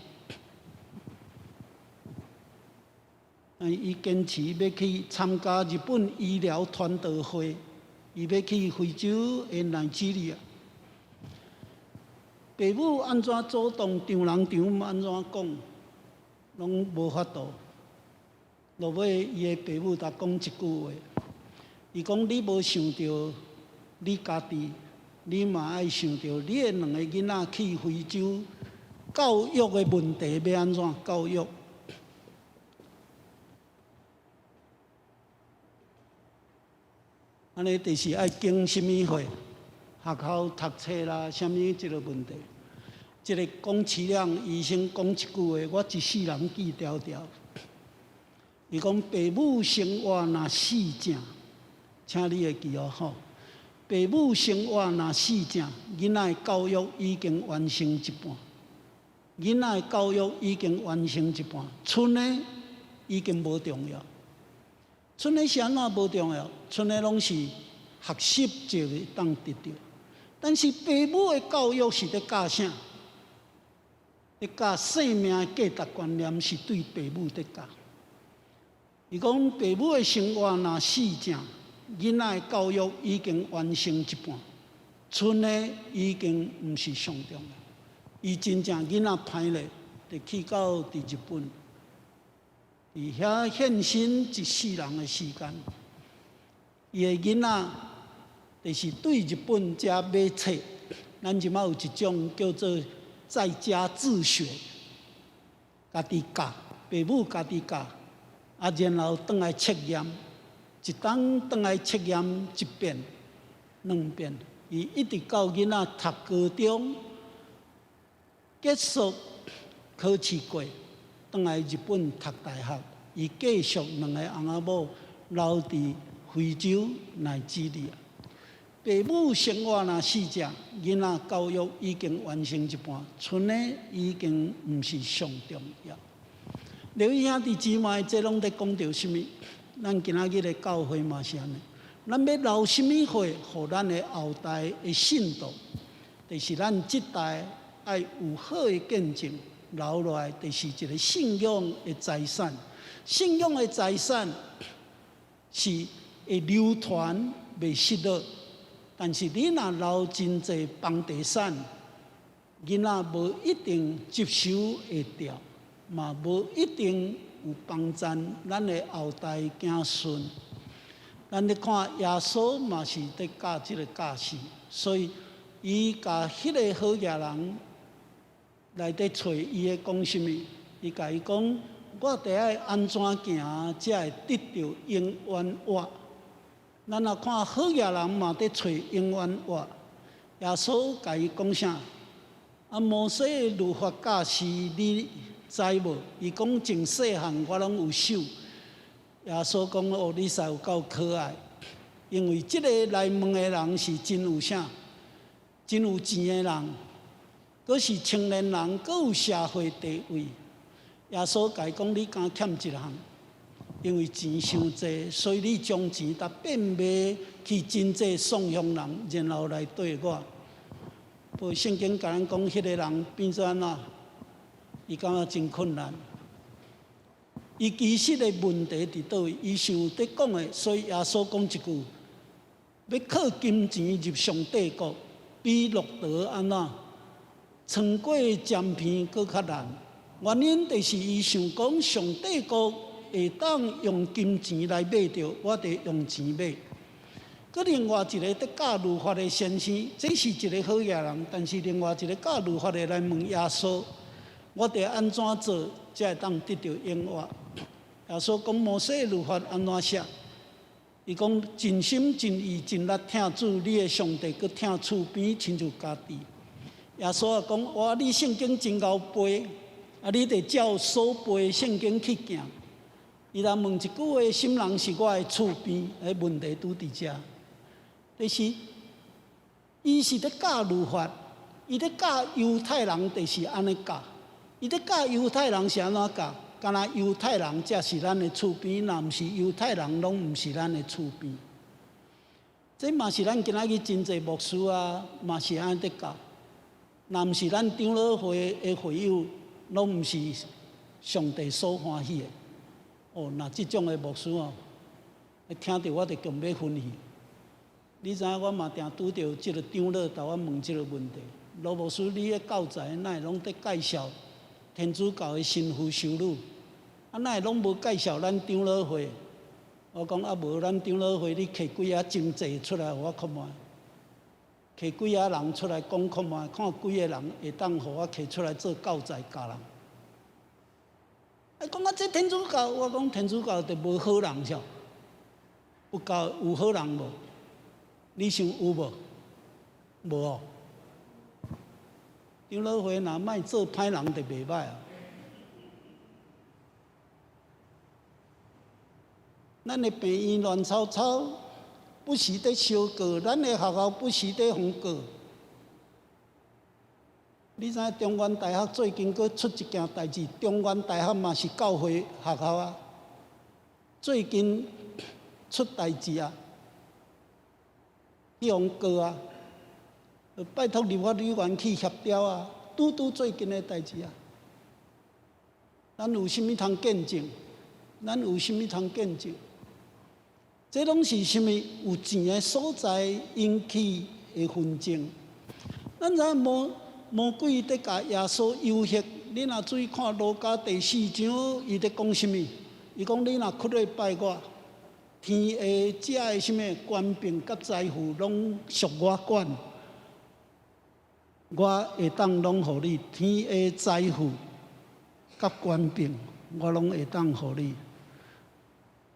伊堅持欲去參加日本醫療傳道會，伊欲去非洲的奈及利亞。爸母按怎阻擋，丈人丈母按怎講，攏無法度。落尾，伊的爸母就講一句話，伊講：你無想著你家己，你嘛愛想著你的兩個囡仔去非洲教育的問題欲按怎教育？按呢就是愛經啥物貨，學校讀冊啦，啥物這个問題。這个龔啟亮醫生講一句話，我一世人記牢牢。伊講爸母生活若四正，請你會記哦吼。爸母生活若四正，囡仔的教育已經完成一半。囡仔的教育已經完成一半，賰的已經無重要。賰的是按怎無重要？賰的攏是學習就會當得著。但是爸母的教育是佇教啥？佇教生命的價值觀念是對爸母佇教。伊講爸母的生活若四正，囡仔的教育已經完成一半，賰的已經毋是上重要。伊真正囡仔歹咧，就去到佇日本，佇遐獻身一世人的時間。伊的囡仔就是對日本遮買冊。咱這馬有一種叫做在家自學，家己教，爸母家己教，啊，然後轉來測驗，一冬轉來測驗一遍、兩遍，伊一直到囡仔讀高中結束考試過，轉來日本讀大學，伊繼續兩个翁仔某留佇非洲奈及利亞。爸母生活若四正，囡仔教育已經完成一半，賰的已經毋是上重要。劉義兄弟姊妹，這攏佇講著啥物？咱今仔日的教會嘛是按呢，咱欲留啥物貨，予咱的後代的信徒，就是咱這代愛有好的見證，留落來，就是一個信仰的財產。信仰的財產是會流傳，袂失落。但是你若留真濟房地產，囡仔無一定接收會著，嘛無一定有幫贊咱的後代子孫。咱咧看耶穌嘛是佇教這個教示，所以伊共彼个好額人來佇揣伊的講啥物？伊共伊講：我得愛按怎行才會得著永遠活？咱若看好額人嘛佇揣永遠活，耶穌共伊講啥？啊，摩西的律法教示你知無？伊講從細漢我攏有守。耶穌講哦，你實有夠可愛，因為這個來問的人是真有啥？真有錢的人，閣是青年人，閣有社會地位。耶穌共伊講，你敢欠一項，因為錢傷濟，所以你將錢逐變賣去賑濟送鄉人，然後來綴我。不過聖經共咱講，彼個人變做按怎？伊感覺真困難。伊其實的問題佇佗位？伊想佇講的，所以耶穌講一句：欲靠金錢入上帝國，比駱駝按怎穿過針鼻閣較難。原因就是伊想講上帝國會當用金錢來買著，我得用錢買。閣另外一個佇教律法的先生，這是一個好額人，但是另外一個教律法的來問耶穌：我得按怎做才會當得著永活？耶穌講摩西律法按怎寫？伊講盡心盡意盡力疼主你的上帝，閣疼厝邊親像家己。耶穌也講：哇，你聖經真𠢕背，啊，你得照所背聖經去行。伊來問一句話：啥物人是我的厝邊？彼問題拄佇遮。就是伊是咧教律法，伊咧教猶太人，就是按呢教。伊咧教猶太人是按怎教？敢若猶太人才是咱的厝邊，若毋是猶太人，攏毋是咱的厝邊。這嘛是咱今仔日真濟牧師啊，嘛是按呢佇教。若毋是咱長老會的會友，攏毋是上帝所歡喜的。哦，若這種的牧師哦，聽著我就強欲昏去。你知影我嘛定拄著這个長老共我問這个問題。羅牧師，你的教材哪會攏佇介紹天主教的神父修女？啊，哪會攏無介紹咱長老會？我講啊，無咱長老會，你提幾仔真濟出來，予我看覓？提幾仔人出來講看覓？看幾个人會當予我提出來做教材教人？啊，講啊，這天主教，我講天主教就無好人唓？佛教有好人無？你想有無？無哦。長老會若莫做歹人就袂歹啊。咱的病院亂糟糟，不時佇燒過；咱的學校不時佇予告。你知影中原大學最近閣出一件代誌？中原大學嘛是教會學校啊，最近出代誌啊，去予告啊，拜託立法委員去協調啊，拄拄最近的代誌啊。咱有啥物通見證？咱有啥物通見證？這攏是啥物？有錢的所在引起的紛爭。咱知影魔魔鬼佇共耶穌誘惑，你若注意看路加第四章，伊佇講啥物？伊講你若屈膝拜我，天下這的啥物權柄佮財富攏屬我管，我會當攏予你。天下財富佮權柄，我攏會當予你。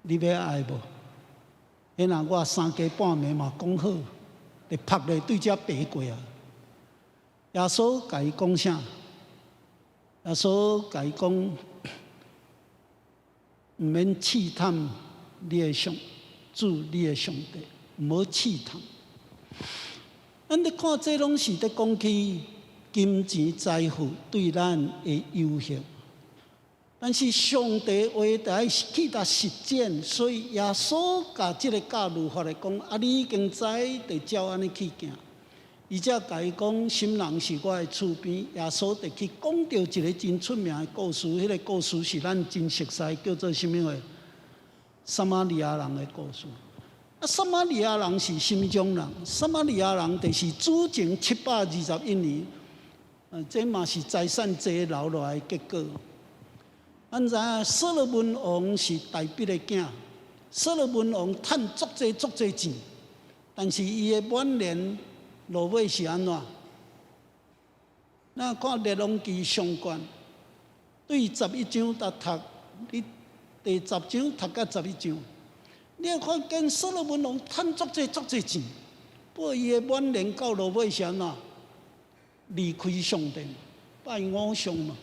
你欲愛無？彼若我三更半暝嘛講好，就拍落對遮爬過啊！耶穌共伊講啥？耶穌共伊講，毋免試探你的上主，你的上帝，毋好試探。咱佇看這攏是佇講起金錢財富對咱的誘惑，但是上帝話得愛去共實踐，所以耶穌共這个教律法的講，啊，你已經知，就照按呢去行。伊才共伊講，啥物人是我的厝邊？耶穌就去講著一个真出名的故事，彼个故事是咱真熟悉，叫做啥物話？撒瑪利亞人的故事。啊，撒瑪利亞人是啥物種人？撒瑪利亞人就是主前721年，這嘛是財產濟留落來的結果。咱知影所羅門王是大衛的囝，所羅門王趁足濟足濟錢，但是伊的晚年落尾是按怎？咱看列王紀上卷，對11章佇讀你第十章讀到11章，你會看見所羅門王趁足濟足濟錢，不過伊的晚年到落尾是按怎？離開上帝，拜偶像嘛。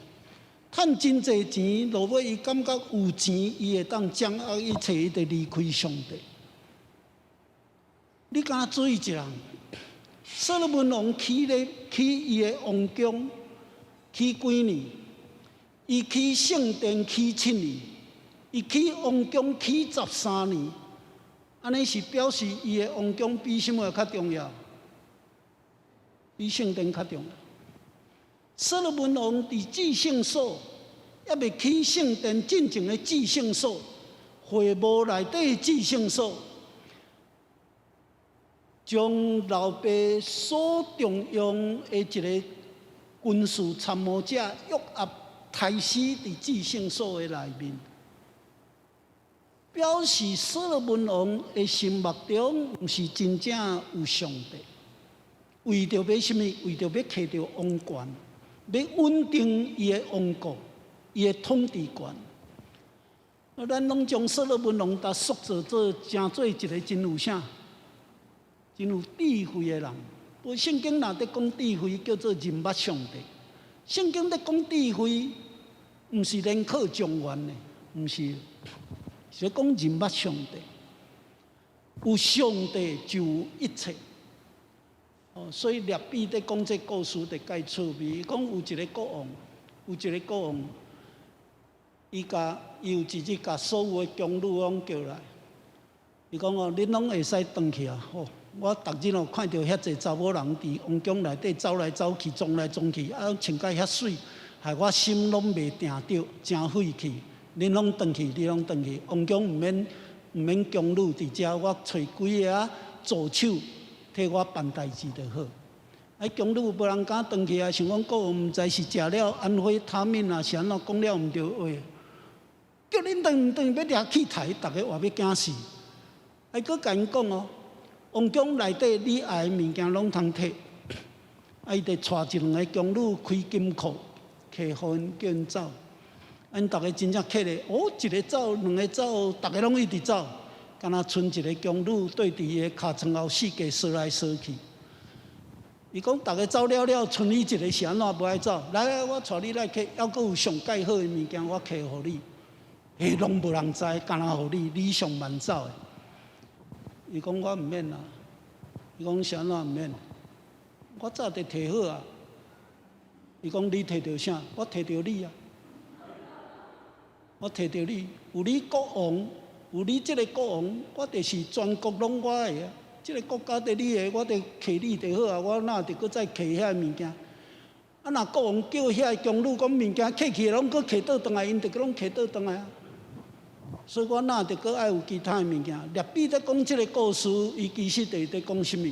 趁真濟錢，落尾伊感覺有錢，伊會當掌握一切，伊就離開上帝。你敢注意一下？所羅門王起咧起伊的王宮，起幾年？伊起聖殿起7年，伊起王宮起13年。按呢是表示伊的王宮比啥物較重要？比聖殿較重要。所羅門王佇至聖所，猶未起聖殿進前的至聖所，會幕內底至聖所，將老爸所重用的一個軍事參謀者約押刣死佇至聖所的內面，表示所羅門王的心目中毋是真正有上帝，為著欲啥物？為著欲摕著王權，欲穩定伊的王國，伊的統治權。咱攏將所羅門王共塑造做成做一個真有啥？真有智慧的人。不過聖經若佇講智慧，叫做認捌上帝。聖經佇講智慧，毋是聯考狀元的，毋是，是講認捌上帝。有上帝就有一切。哦，所以列比佇講這故事，就蓋趣味。講有一個國王，有一個國王，伊有一日共所有的宮女攏叫來，伊講哦，恁攏會使轉去啊！吼，我逐日哦看著遐濟查某人佇王宮內底走來走去，撞來撞去，啊，穿甲遐媠，害我心攏袂定著，誠費氣。恁攏轉去，恁攏轉去，王宮毋免宮女佇遮，我揣幾个仔助手替我辦代誌就好。啊，宮女無人敢轉去啊，想講國王毋知是食了安非他命啊，是按怎講了毋著話，叫恁轉毋轉，欲掠去刣，逐个活欲驚死。啊，閣共𪜶講哦，王宮內底你愛的物件攏通提，啊，伊就帶一兩個宮女開金庫，提予𪜶叫𪜶走。𪜶逐个真正客咧，哦，一个走，兩个走，逐个攏一直走，敢若賰一个宮女對佇伊的尻川後四界踅來踅去。伊講逐个走了了，賰伊一个是按怎無愛走？來來，我帶你來提，猶閣有上蓋好的物件，我提予你。彼攏無人知，敢若予你，你上慢走的。伊講我毋免啦。伊講是按怎毋免？我早就提好啊。伊講你提著啥？我提著你啊。我提著你，有你國王，有你這個國王，我就是全國攏我的啊。這個國家佇你的，我就提你就好啊。我哪得閣再提遐物件？啊，若國王叫遐個宮女講物件提去，攏閣提倒轉來，𪜶就攏提倒轉來啊。所以我哪得閣愛有其他的物件？列比佇講這個故事，伊其實佇佇講啥物？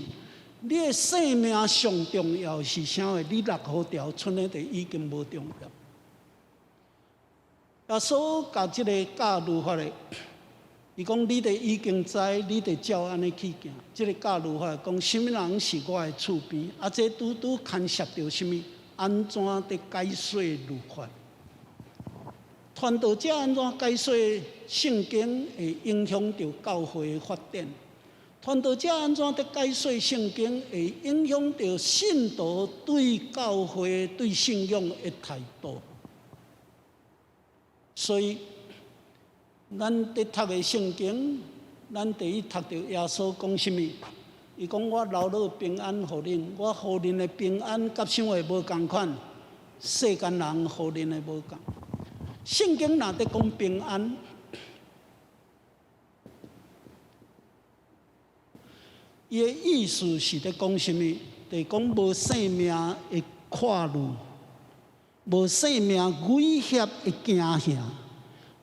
你的性命上重要是啥物？你六號條賰的就已經無重要。耶穌共這个教律法的，伊講你著已經知，你著照按呢去行。這个教律法講，啥物人是我的厝邊？啊，這拄拄牽涉著啥物？按怎佇解說律法？傳道者按怎解說聖經，會影響著教會的發展。傳道者按怎佇解說聖經，會影響著信徒對教會、對信仰的態度。所以，咱佇讀的聖經，咱第一讀著耶穌講啥物？伊講我留落平安予恁，我予恁的平安佮啥物無仝款？世間人予恁的無仝。聖經若佇講平安，伊的意思是佇講啥物？佇講無性命的掛慮，無性命威脅的驚嚇，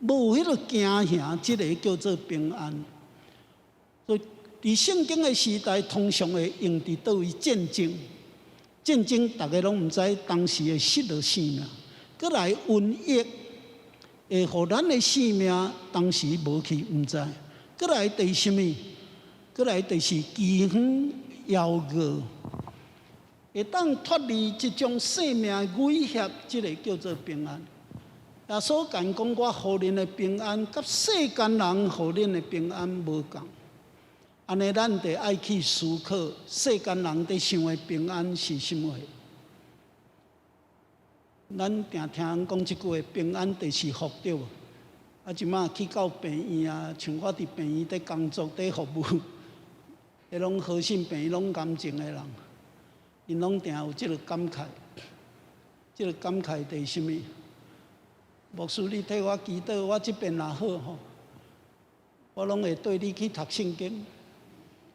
無彼个驚嚇，這个叫做平安。所以，佇聖經的時代，通常會用佇佗位戰爭，戰爭逐个攏毋知當時會失落性命，閣來瘟疫會予咱的性命當時無去毋知，閣來就是啥物？閣來就是饑荒、枵餓，會當脫離這種性命威脅，這个叫做平安。耶穌敢講我予恁的平安，佮世間人予恁的平安無仝。按呢，咱得愛去思考，世間人佇想的平安是啥物貨？咱定聽人講這句話，平安就是福，對無？啊，這馬去到病院啊，像我佇病院佇工作、佇服務，彼攏好心病院攏癌症的人，𪜶攏定有這個感慨。這個感慨就是啥物？牧師，你替我祈禱，我這邊若好吼，我攏會綴你去讀聖經。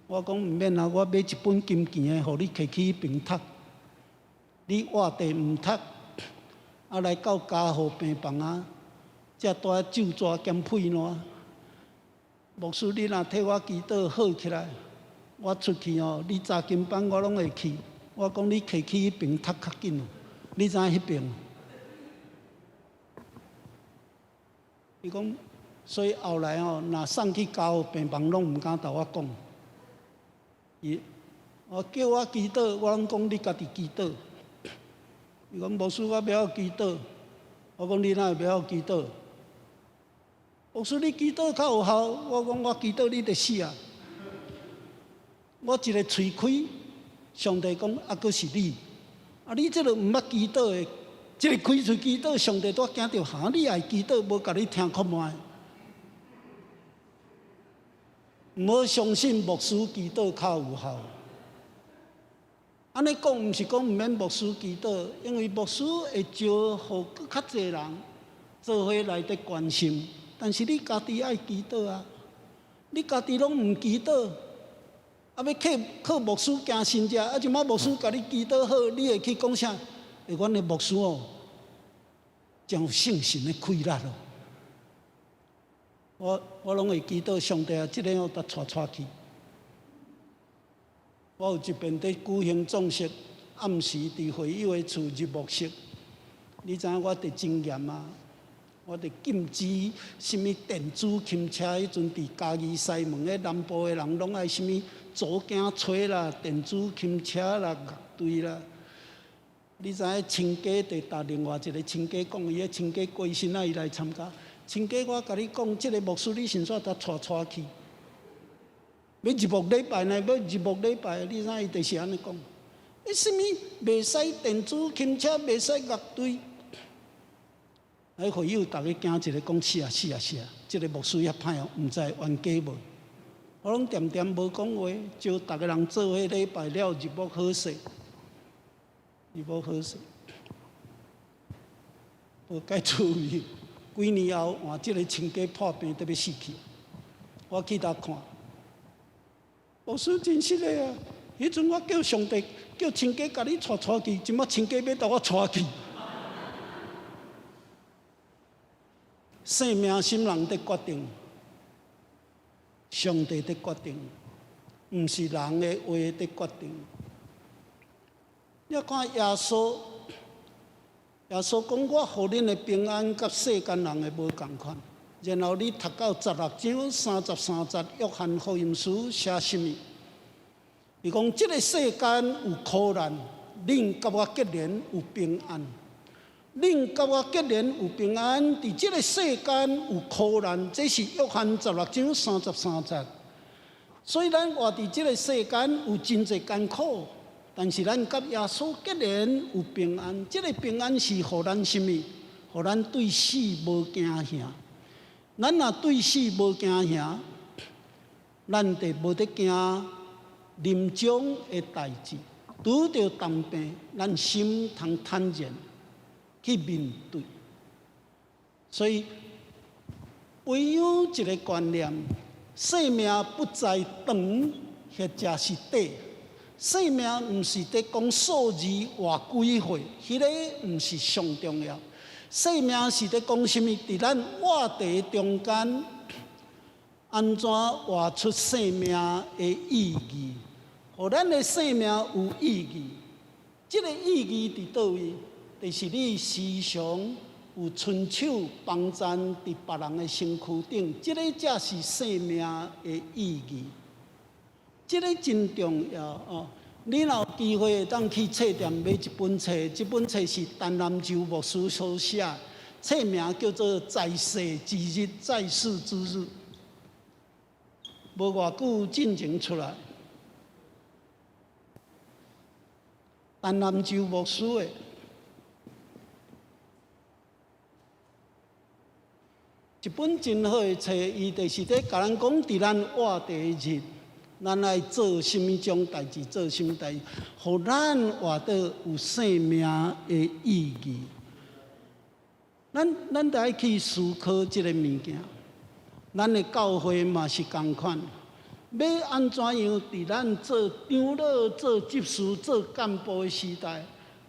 我講毋免啊，我買一本金錢的，予你提去彼爿讀。你活地毋讀，啊來到加護病房啊，才帶酒蛇兼屁爛。牧師，你若替我祈禱好起來，我出去哦，你查經班我攏會去。我講你提去彼爿讀較緊，你知影彼爿？伊講，所以後來哦，若送去加護病房，攏毋敢共我講。伊，哦叫我祈禱，我攏講你家己祈禱。伊講牧師，我袂曉祈禱。我講你哪會袂曉祈禱？牧師，你祈禱較有效。我講我祈禱你就死啊！我一个喙開，上帝講啊，閣是你。啊，你這个毋捌祈禱的，這个開喙祈禱，上帝都驚著哈！你愛祈禱，無共你聽看覓。毋好相信牧師祈禱較有效。按呢講，毋是講毋免牧師祈禱，因為牧師會招予閣較濟人做伙來佇關心。但是你家己愛祈禱啊！你家己攏毋祈禱，啊欲靠靠牧師行神跡，啊這馬牧師共你祈禱好，你會去講啥？欸，阮的牧師哦，真有聖神的氣力哦。我我攏會祈禱上帝啊，這個予共帶帶去。我有一遍佇舉行葬式，暗時佇會友的厝入墓室，你知影我佇真嚴啊！我佇禁止啥物電子琴車，彼陣佇嘉義西門的南部的人攏愛啥物左囝吹啦、電子琴車啦、樂隊啦。你知影親家佇搭另外一個親家講，伊个親家過身啊，伊來參加。親家，我共你講，這個牧師你先煞共帶帶去。欲入墓禮拜呢，欲入墓禮拜，你知影伊就是按呢講。欸，啥物袂使電子琴車，袂使樂隊。彼會友逐家驚一个講是啊是啊是啊，這個牧師遐歹哦，毋知冤家無。我攏恬恬無講話，招逐个人做伙禮拜了入墓好勢，入墓好勢。無該注意，幾年後換這个親家破病得欲死去，我去共看。牧師真實的啊！彼陣我叫上帝叫親家共你帶帶去，這馬親家欲共我帶去。生命啥人佇決定，上帝佇決定，毋是人的話佇決定。你看耶穌，耶穌講我予恁的平安，佮世間人的無仝款。然後你讀到十六章三十三節，約翰福音書寫啥物？伊講這个世間有苦難，恁佮我結連有平安。恁佮我結連有平安，佇這个世間有苦難，這是約翰十六章三十三節。所以咱活佇這个世間有真濟艱苦，但是咱佮耶穌結連有平安。這个平安是予咱啥物？予咱對死無驚嚇。咱若對死無驚嚇，咱就無得驚臨終的代誌。拄著重病，咱心通坦然去面對。所以，培養一个觀念：生命不在長或者是短。生命毋是佇講數字活幾歲，彼个毋是上重要。生命是佇講啥物？佇咱活佇中間，按怎活出生命的意義？予咱的生命有意義。這个意義佇佗位？就是你時常有伸手幫贊佇別人的身軀頂，這个才是生命的意義。這个真重要哦！你若有機會會當去冊店買一本冊，這本冊是陳南州牧師所寫，冊名叫做《在世之日》，在世之日。無偌久進前出來，陳南州牧師的一本真好的冊，伊就是咧共咱講，佇咱活佇日，咱愛做啥物種代誌，做啥物代誌，予咱活得有生命的意義。咱著愛去思考這个物件。咱的教會嘛是仝款，欲按怎樣佇咱做長老、做執事、做幹部的時代，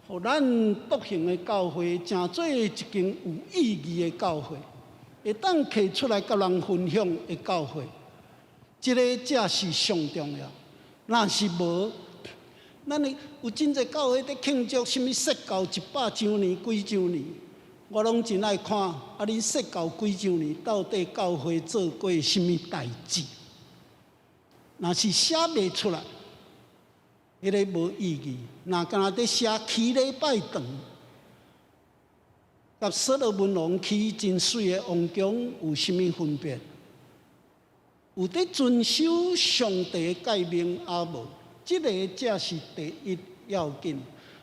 予咱獨行的教會成做一間有意義的教會，會當提出來佮人分享的教會，這个才是上重要。若是無，咱的有真濟教會佇慶祝啥物設教100週年、幾週年。我攏真愛看，啊！恁設教幾週年，到底教會做過啥物代誌？若是寫袂出來，彼个無意義。若敢若佇寫起禮拜堂，佮所羅門王起真媠的王宮有啥物分別？有佇遵守上帝誡命抑無？這个才是第一要緊。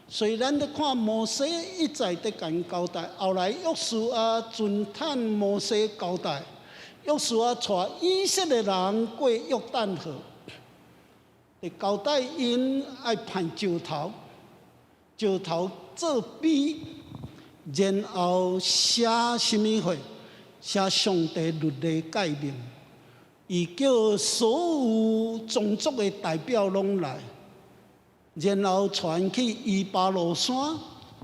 所以咱咧看摩西一再佇共𪜶交代，後來約書亞遵趁摩西交代，約書亞帶以色列人過約旦河，佇交代𪜶愛捧石頭，石頭做碑，然後寫啥物貨？寫上帝律例誡命，伊叫所有種族的代表攏來。然後傳去以巴路山、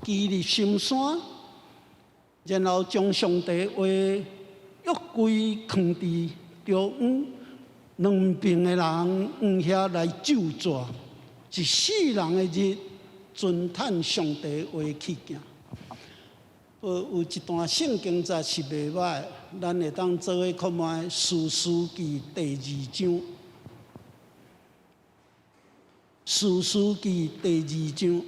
基利心山，然後將上帝話約櫃囥佇中央，兩邊的人往遐來咒詛，一世人的日，遵趁上帝話去行。有一段聖經節是袂䆀，咱會當做伙看覓《士師記》第二章。士師記第二章，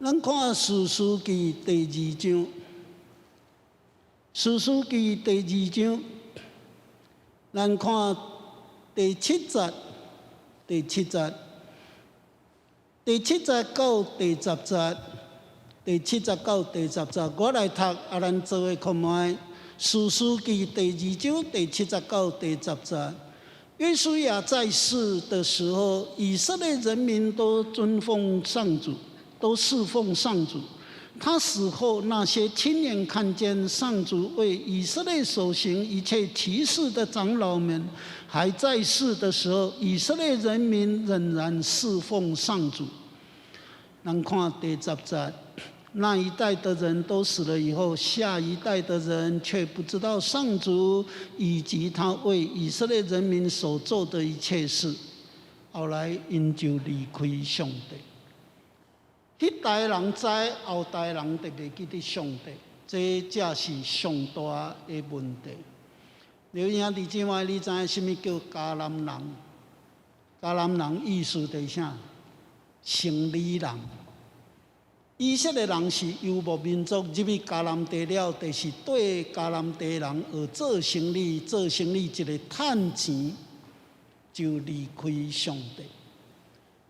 咱看士師記第二章，士師記第二章，咱看第七節，第七節，第七節到第十節，第七節到第十節，我來讀，啊，咱做伙看覓士師記第二章第七節到第十節。約書亞在世的時候，以色列人民都尊奉上主，都侍奉上主。他死後，那些親眼看見上主為以色列所行一切奇事的長老們還在世的時候，以色列人民仍然侍奉上主。咱看第十節，那一代的人都死了以後，下一代的人卻不知道上主以及他為以色列人民所做的一切事。後來𪜶就離開上帝。彼代人知，後代人就袂記得上帝，這才是上大的問題。劉兄弟姊妹，你知影啥物叫迦南人？迦南人意思就是啥？生理人。以色列人是遊牧民族，入去迦南地了，就是對迦南地人學做生理，做生理一个趁錢，就離開上帝。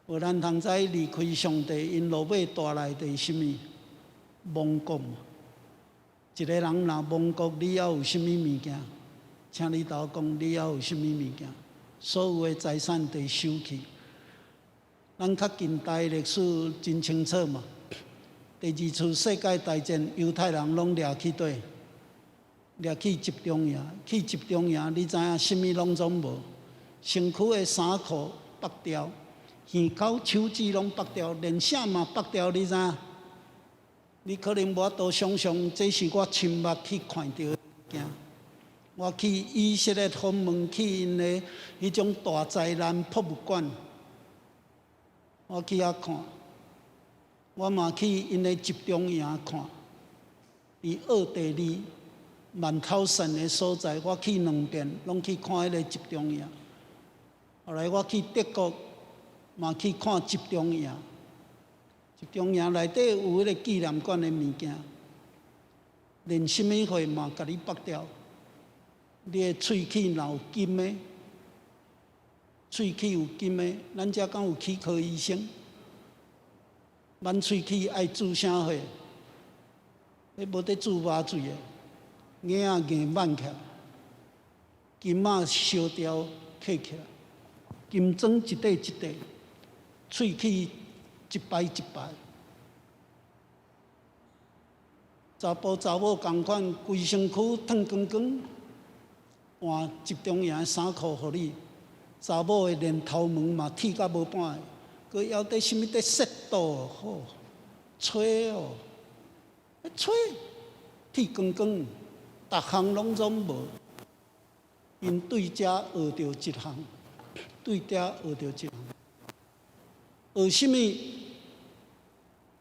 無咱通知離開上帝，𪜶落尾帶來的是啥物？亡國。一个人若亡國，你猶有啥物物件？請你頭講，你猶有啥物物件？所有的財產都收去。咱較近代歷史真清楚嘛。第二次世界大戰，猶太人攏掠去佗？掠去集中營，去集中營，你知影啥物攏總無？身軀的衫褲剝掉，耳口、手指攏剝掉，連啥嘛剝掉，你知影？你可能無法度想象，這是我親目去看著的物件。我去以色列訪問，去𪜶的彼種大災難博物館，我去遐看。我嘛去𪜶的集中營看，佇奧地利曼濤森的所在，我去兩遍，攏去看彼个集中營。後來我去德國，嘛去看集中營。集中營內底有彼个紀念館的物件，連啥物貨嘛共你剝掉。你的喙齒若有金的，喙齒有金的，咱遮敢有齒科醫生？挽喙齒愛注啥貨？彼無咧注麻醉的，牙仔硬挽起來，金仔燒掉，刻起來，金磚一塊一塊，喙齒一排一排。查埔查某仝款，規身軀脫光光，換集中營的衫褲予你。查某的連頭毛嘛剃甲無半个，閣猶咧啥物咧雪道吼，吹哦，吹，剃光光，逐項攏總無。𪜶對遮學著一項，對遮學著一項，學啥物？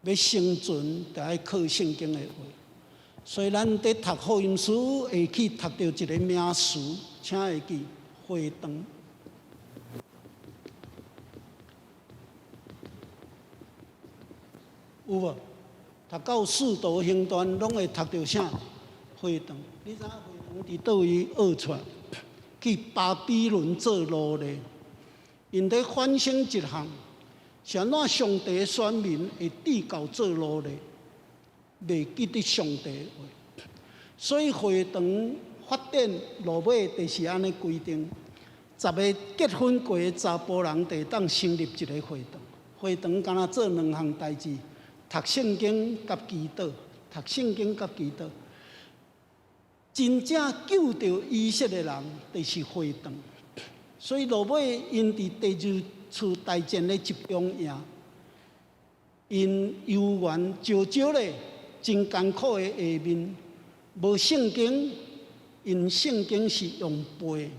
欲生存，著愛靠聖經的話。所以咱佇讀福音書，會去讀著一个名詞，請會記會堂。有無？讀到使徒行傳，攏會讀著啥？會堂。你知影會堂佇佗位學出來？去巴比倫做奴隸，𪜶咧反省一項，是按怎上帝選民會跌到做奴隸？袂記得上帝的話，所以會堂發展落尾就是按呢規定：10個結婚過的查埔人，就會當成立一个會堂。會堂敢若做兩項代誌：讀聖經佮祈禱，讀聖經佮祈禱。真正救著以色列人，就是會堂。所以落尾𪜶佇第二次大戰的集中營，𪜶猶原少少咧。真艱苦的下面，無聖經，𪜶聖經是用背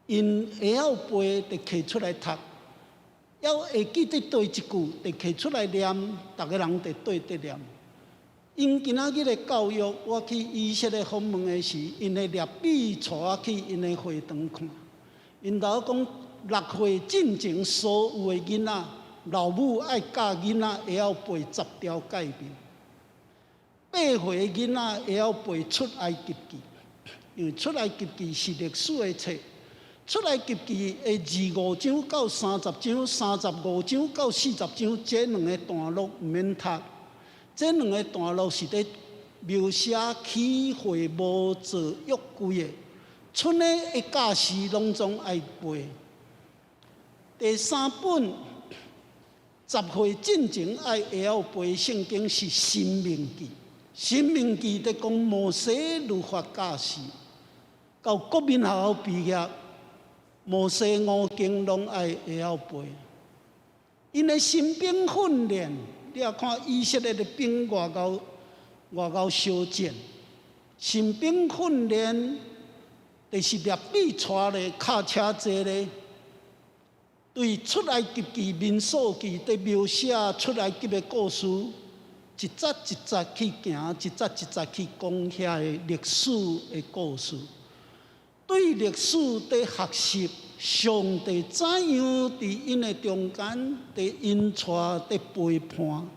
，𪜶會曉背就摕出來讀，猶會記得對一句，就摕出來念，逐个人就對著念。𪜶今仔日的教育，我去以色列訪問的時，𪜶的拉比帶我去𪜶的會堂看，𪜶頭講6歲進前所有的囡仔，老母愛教囡仔會曉背十條誡命。8歲囡仔會曉背出埃及記，因為出埃及記是歷史的冊。出埃及記的25章到30章、35章到40章，這兩个段落毋免讀。這兩个段落是咧描寫起會幕做約櫃的，賰的教士攏總愛背。第三本10歲進前愛會曉背聖經是申命記。申命記佇講摩西律法教示，到國民學校畢業，摩西五經攏愛會曉背。𪜶的新兵訓練，你也看以色列的兵偌𠢕偌𠢕相戰。新兵訓練就是拉比帶咧，跤車坐咧，對出埃及記、民數記佇描寫出埃及的故事。一節一節去行，一節一節去講遐个歷史的故事。對歷史佇學習，上帝怎樣佇𪜶的中間，佇引帶、佇陪伴，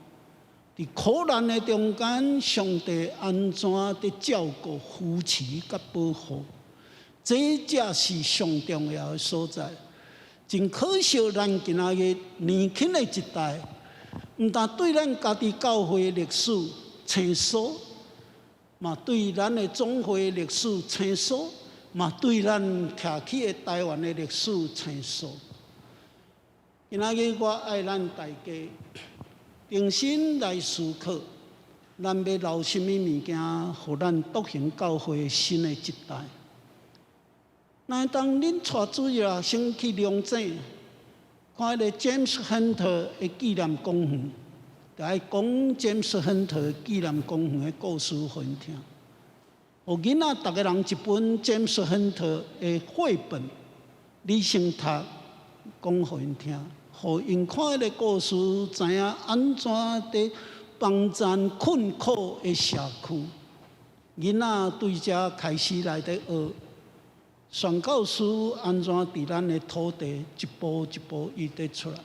佇苦難的中間，上帝按怎佇照顧、扶持佮保護，這才是上重要的所在。真可惜，咱今仔日年輕的一代，毋但對咱家己教會歷史生疏，嘛對咱的總會歷史生疏，嘛對咱徛起的台灣的歷史生疏。今仔日我愛咱大家重新來思考，咱欲留啥物物件，予咱獨行教會新的一代。若當恁帶主日學生去龍井，看彼个 James Hunter 的紀念公園，就愛講 James Hunter 紀念公園的故事予𪜶聽。予囡仔逐个人一本 James Hunter 的繪本，你先讀，講予𪜶聽，予𪜶看彼个故事，知影按怎佇幫贊困苦的社區。囡仔對遮開始來佇學。宣教師按怎佇咱的土地一步一步伊佇出來？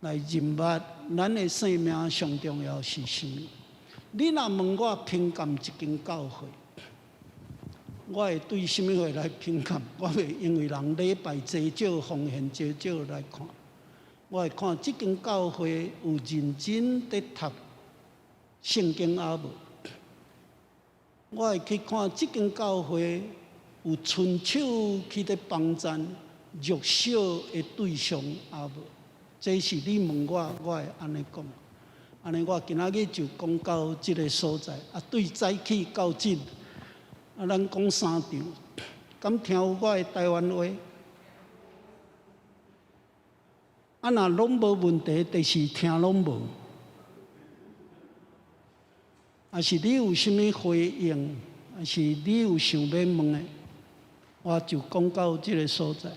來認捌咱的生命上重要是啥物。你若問我評鑑一間教會，我會對啥物貨來評鑑？我袂因為人禮拜濟少、奉獻濟少來看。我會看這間教會有認真佇讀聖經抑無？我會去看這間教會有伸手去佇幫贊弱小的對象抑無？這是你問我，我會按呢講。按呢，我今仔日就講到這个所在。啊，對早起到這，啊，咱講三場，敢聽有我的台灣話？啊，若攏無問題，就是聽攏無。啊，是你有啥物回應，還是你有想欲問的，我就講到這个所在。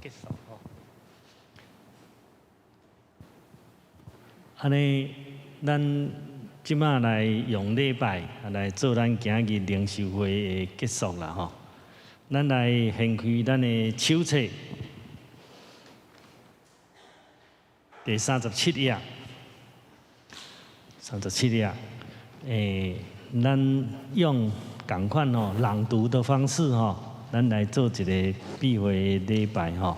結束吼。按呢，咱這馬來用禮拜來做咱今日靈修會的結束啦吼。咱來掀開咱的手冊，第三十七頁，三十七頁，咱用仝款吼朗讀的方式吼。咱來做一个閉會的禮拜吼，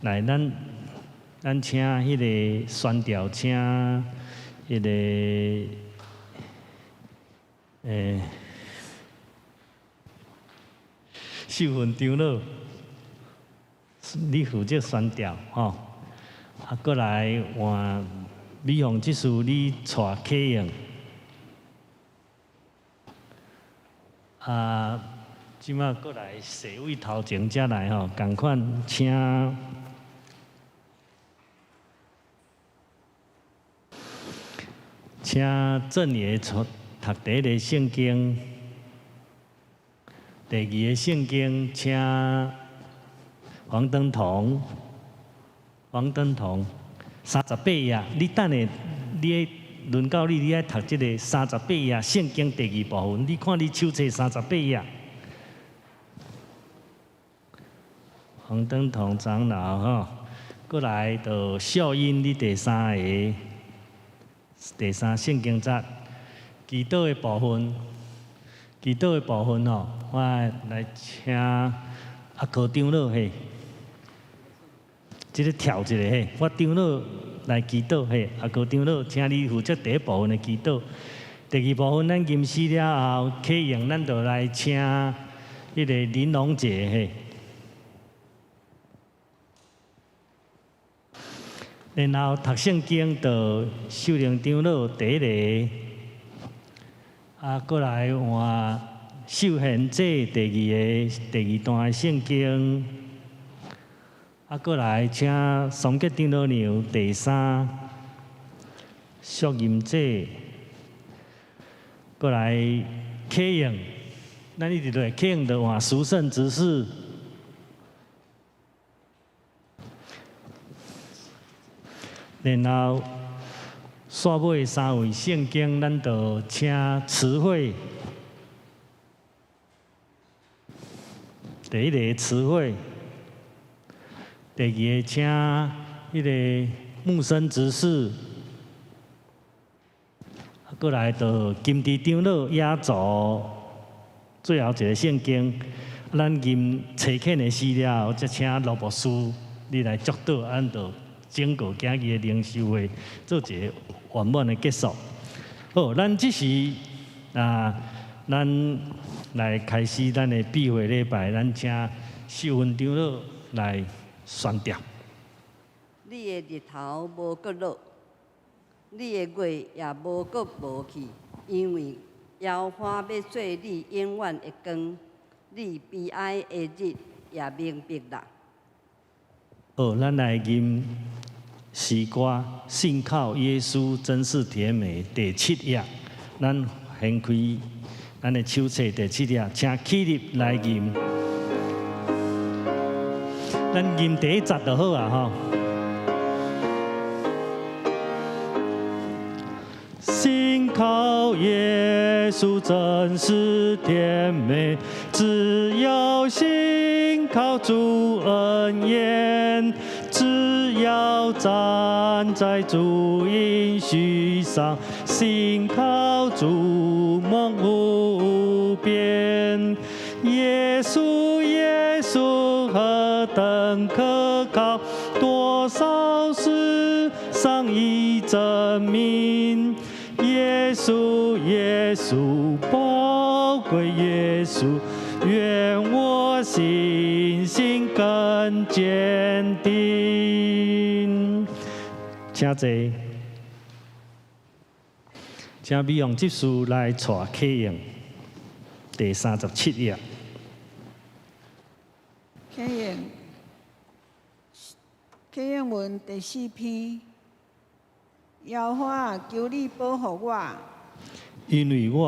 來，咱請彼个宣調，請彼个秀芬長老，你負責宣調吼，啊，閣來換美鳳執事，你帶啟應，啊。這馬閣來座位頭前遮來吼，仝款請請鄭爺讀第一个聖經，第二个聖經請黃登堂，黃登堂38頁，你等下你輪到你，你愛讀這个三十八頁聖經第二部分，你看你手冊三十八頁。黃登堂長老吼，閣來就秀英，你第三个第三聖經節祈禱的部分，祈禱的部分吼，我來請阿柯長老嘿，這个跳一下嘿，我長老來祈禱嘿，阿柯長老，請你負責第一部分的祈禱，第二部分咱吟詩了後，啟用咱就來請彼个林龍姐嘿。然後讀聖經，就秀玲長老第一个，啊，閣來換秀賢姐第二个第二段的聖經，啊，閣來請松吉長老娘第三，淑吟姐，閣來啟應，咱一直落啟應就換殊勝執事。然後，煞尾三位聖經，咱就請詞彙。第一个詞彙，第二个請彼个木生執事，閣來就金枝長老雅座，最後一个聖經，咱吟查遣的詩了後，才請羅牧師你來祝禱，咱就整個今日的靈修會做一个圓滿的結束。好，咱這時啊，咱來開始咱的閉會禮拜，咱請秀芬長老來宣讀。你的日頭無閣落，你的月也無閣無去，因為耶和華欲做你永遠的光，你悲哀的日也明白啦。好，咱來吟詩歌，信靠耶穌真是甜美。第七頁，咱掀開咱的手冊第七頁，請起立來吟。咱吟第一節就好啊，吼。信靠耶穌真是甜美，只要信靠主恩典，只要站在主應許上，信靠主蒙無邊。耶穌耶穌何等可靠，多少世上已證明。耶穌耶穌寶貴耶穌，願我信心更堅定。請坐，請美容執事來帶啟應第37頁。啟應，啟應文第四篇。耶和華，求你保護我，因為我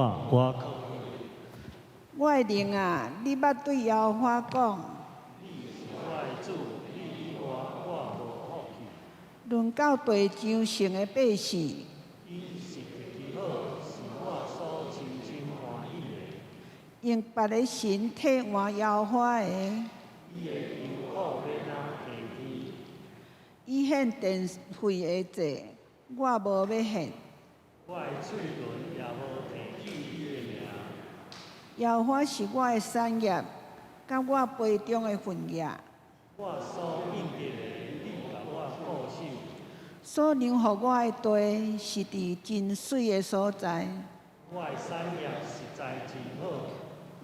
我的靈啊，你捌對耶和華講。論到地上聖的百姓，用別个神替換耶和華的，伊獻電費的祭，我無欲獻。耶和華是我的產業，佮我杯中的份額。所量予我的地是佇真媠的所在。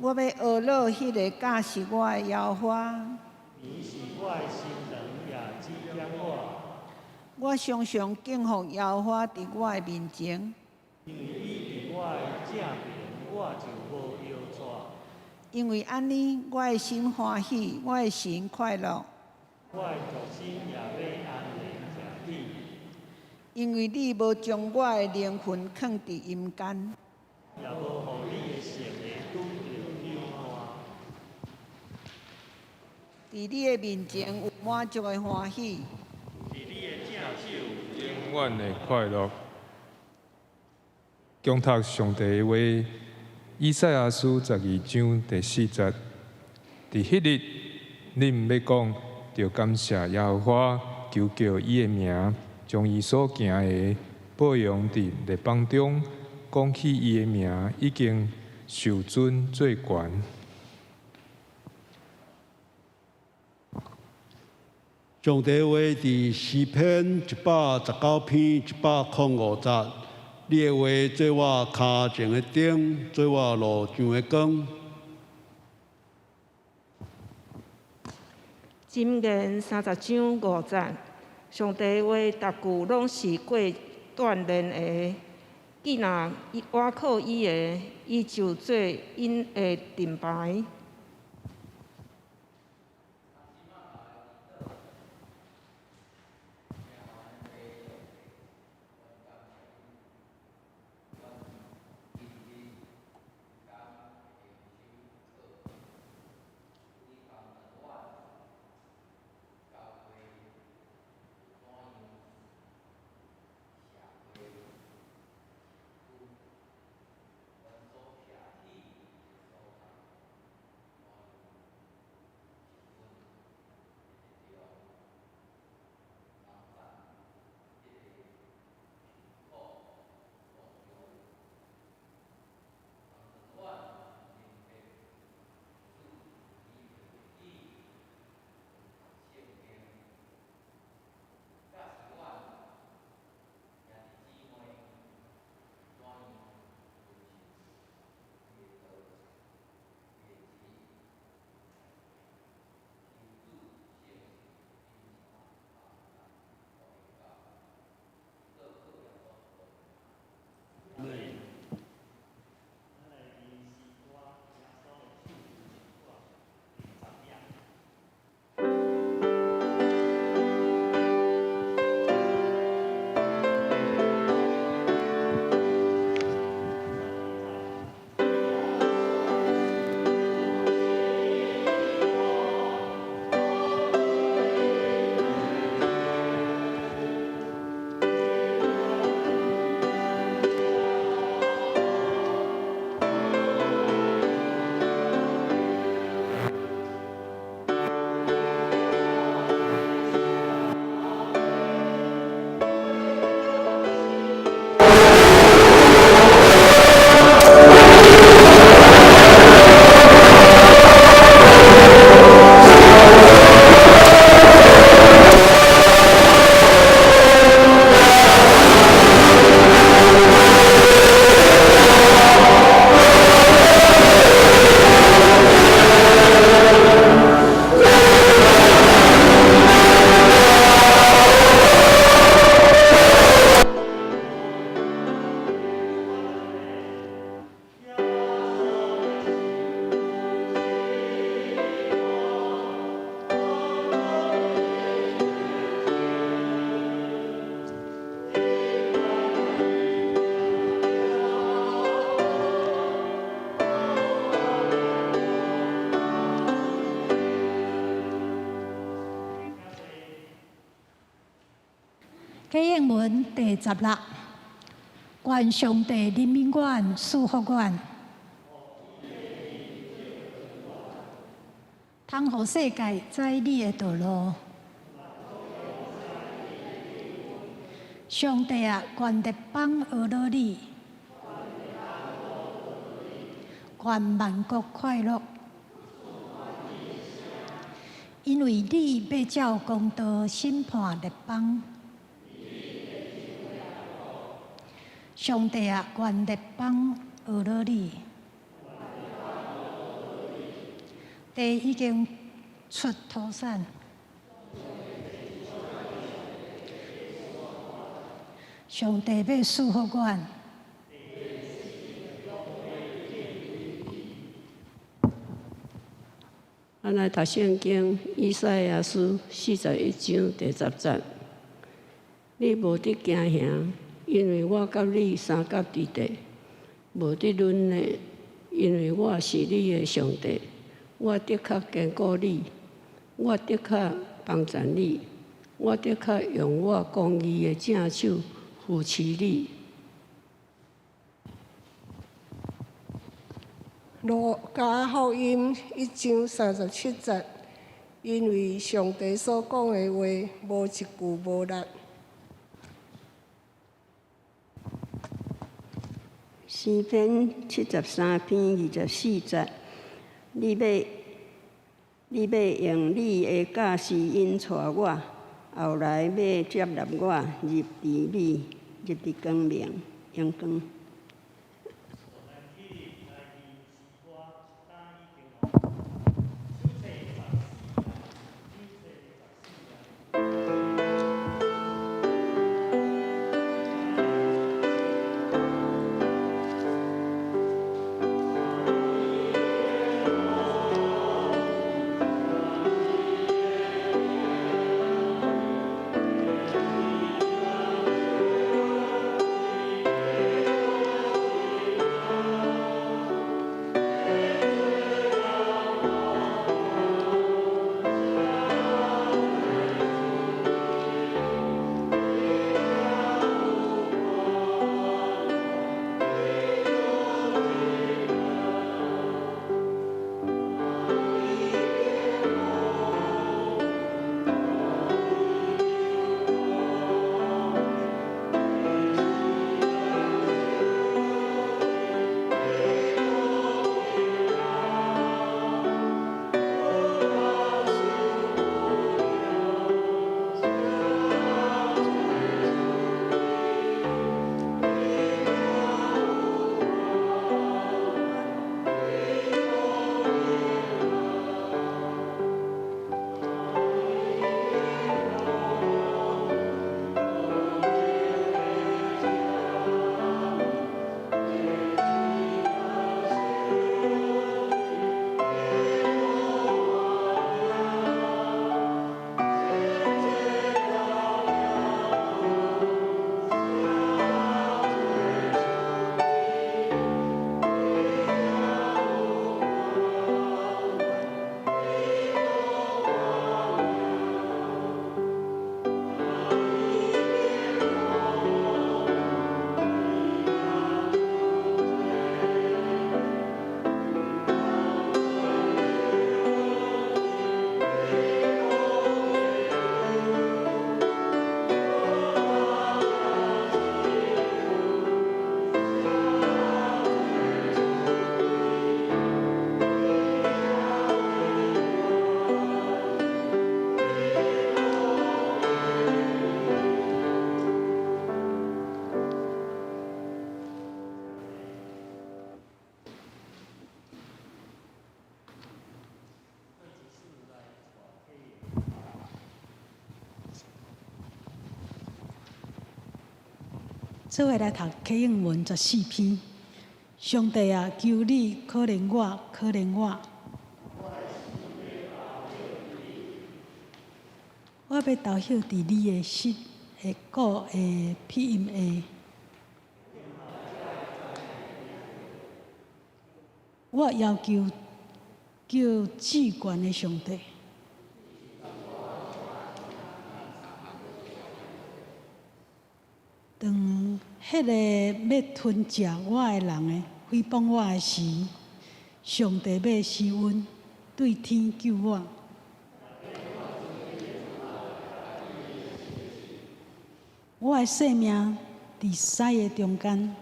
我欲呵咾彼个教示我的耶和華。我常常敬服耶和華佇我的面前。因為按呢，我的心歡喜，我的神快樂。因為你無將我的靈魂囥佇陰間。佇你的面前有滿足的歡喜。永遠的快樂。恭讀上帝的話，以賽亞書12章第4節。佇彼日，恁欲講，著感謝耶和華，求告伊的名，將伊所行的報揚佇列邦中，講起伊的名已經受尊做懸。上帝話佇詩篇119篇105節，你的話做我跤前的燈，做我路上的光。箴言30章5節，上帝話逐句攏是過鍛鍊的，既若倚靠伊的，伊就做𪜶的盾牌。啟應文第十六，願上帝憐憫阮，賜福阮，通予世界知你的道路。上帝啊，願列邦呵咾你，願萬國快樂，因為你欲照公道審判列邦。上帝啊，願列邦呵咾你，地已經出土產。上帝欲賜福阮。咱來讀聖經，以賽亞書41章第十節。你無得驚嚇，因為我佮你相佮佇地；無得忍呢，因為我是你的上帝，我的確堅固你，我的確幫贊你，我的確用我公義的正手扶持你。路加福音1章37節，因為上帝所講的話，無一句無力。詩篇73篇24節，你欲用你的教示引帶我，後來欲接納我入佇美，入佇光明，榮光。做伙來讀啟應文14篇。上帝啊，求你可憐我，可憐我。我欲投歇佇你的實的固的庇蔭下。我要求叫至懸的上帝。彼个欲吞食我的人的誹謗我的時，上帝欲施恩，對天救我。我的性命佇屎的中間。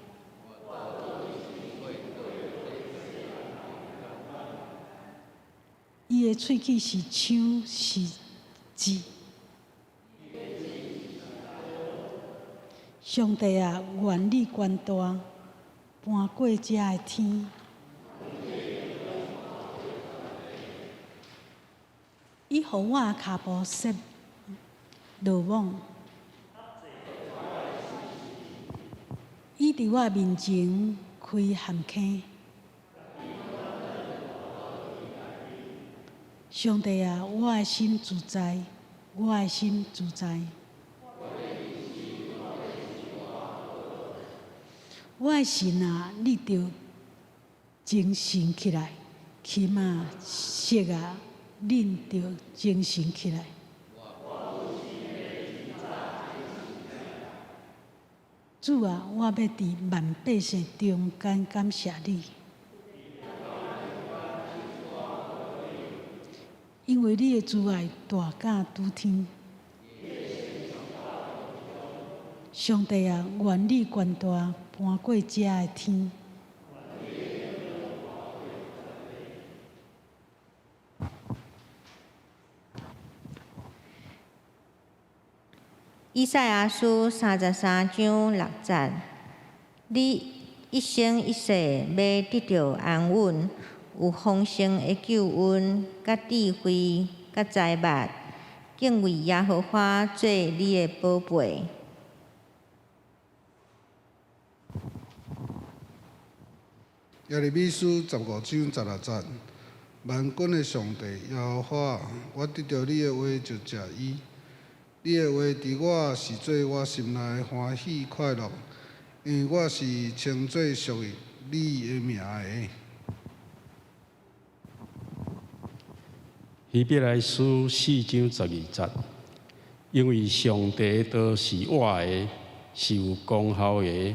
伊的喙齒是槍，是箭。上帝啊，願你權大，搬過遮的天。伊予我的跤步設羅網，伊佇我面前開陷坑。上帝啊，我的心自在，我的心自在。我的神啊，你著精神起來，琴啊，瑟啊，恁著精神起來。主啊，我欲佇萬百姓中間感謝你，因為你的慈愛大甲諸天。上帝啊，願你權大，搬過遮的天。以賽亞書33章6節：你一生一世欲得著安穩，有豐盛的救恩、佮智慧、佮財物，敬畏耶和華做你的寶貝。耶利米書15章16節：萬軍的上帝耶和華，我得著你的話就食伊。你的話佇我是做我心內歡喜快樂，因為我是稱做屬於你的名的。希伯來書4章12節，因為上帝的道是活的，是有功效的，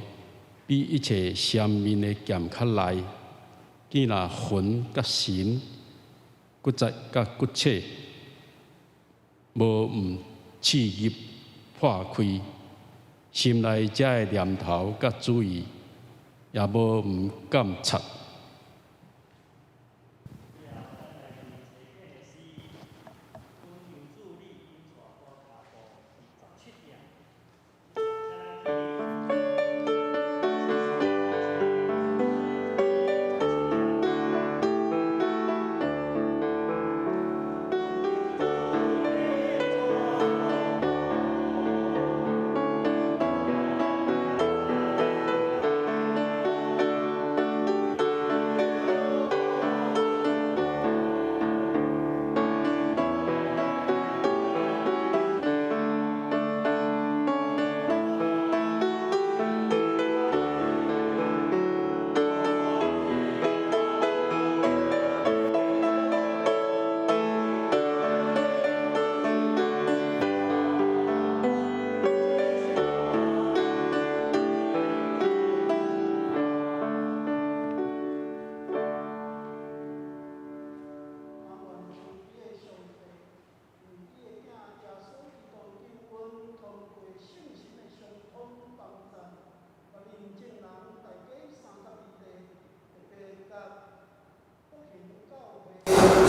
比一切雙面的劍較利，見若魂佮神、骨節佮骨刺，無毋刺入破開，心內遮的念頭佮主意，也無毋鑒察。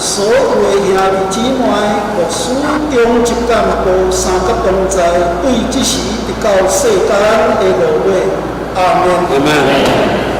所有的兄弟姊妹、牧師、長執幹部三甲同在，對這時直到世間的落尾。阿們。阿們。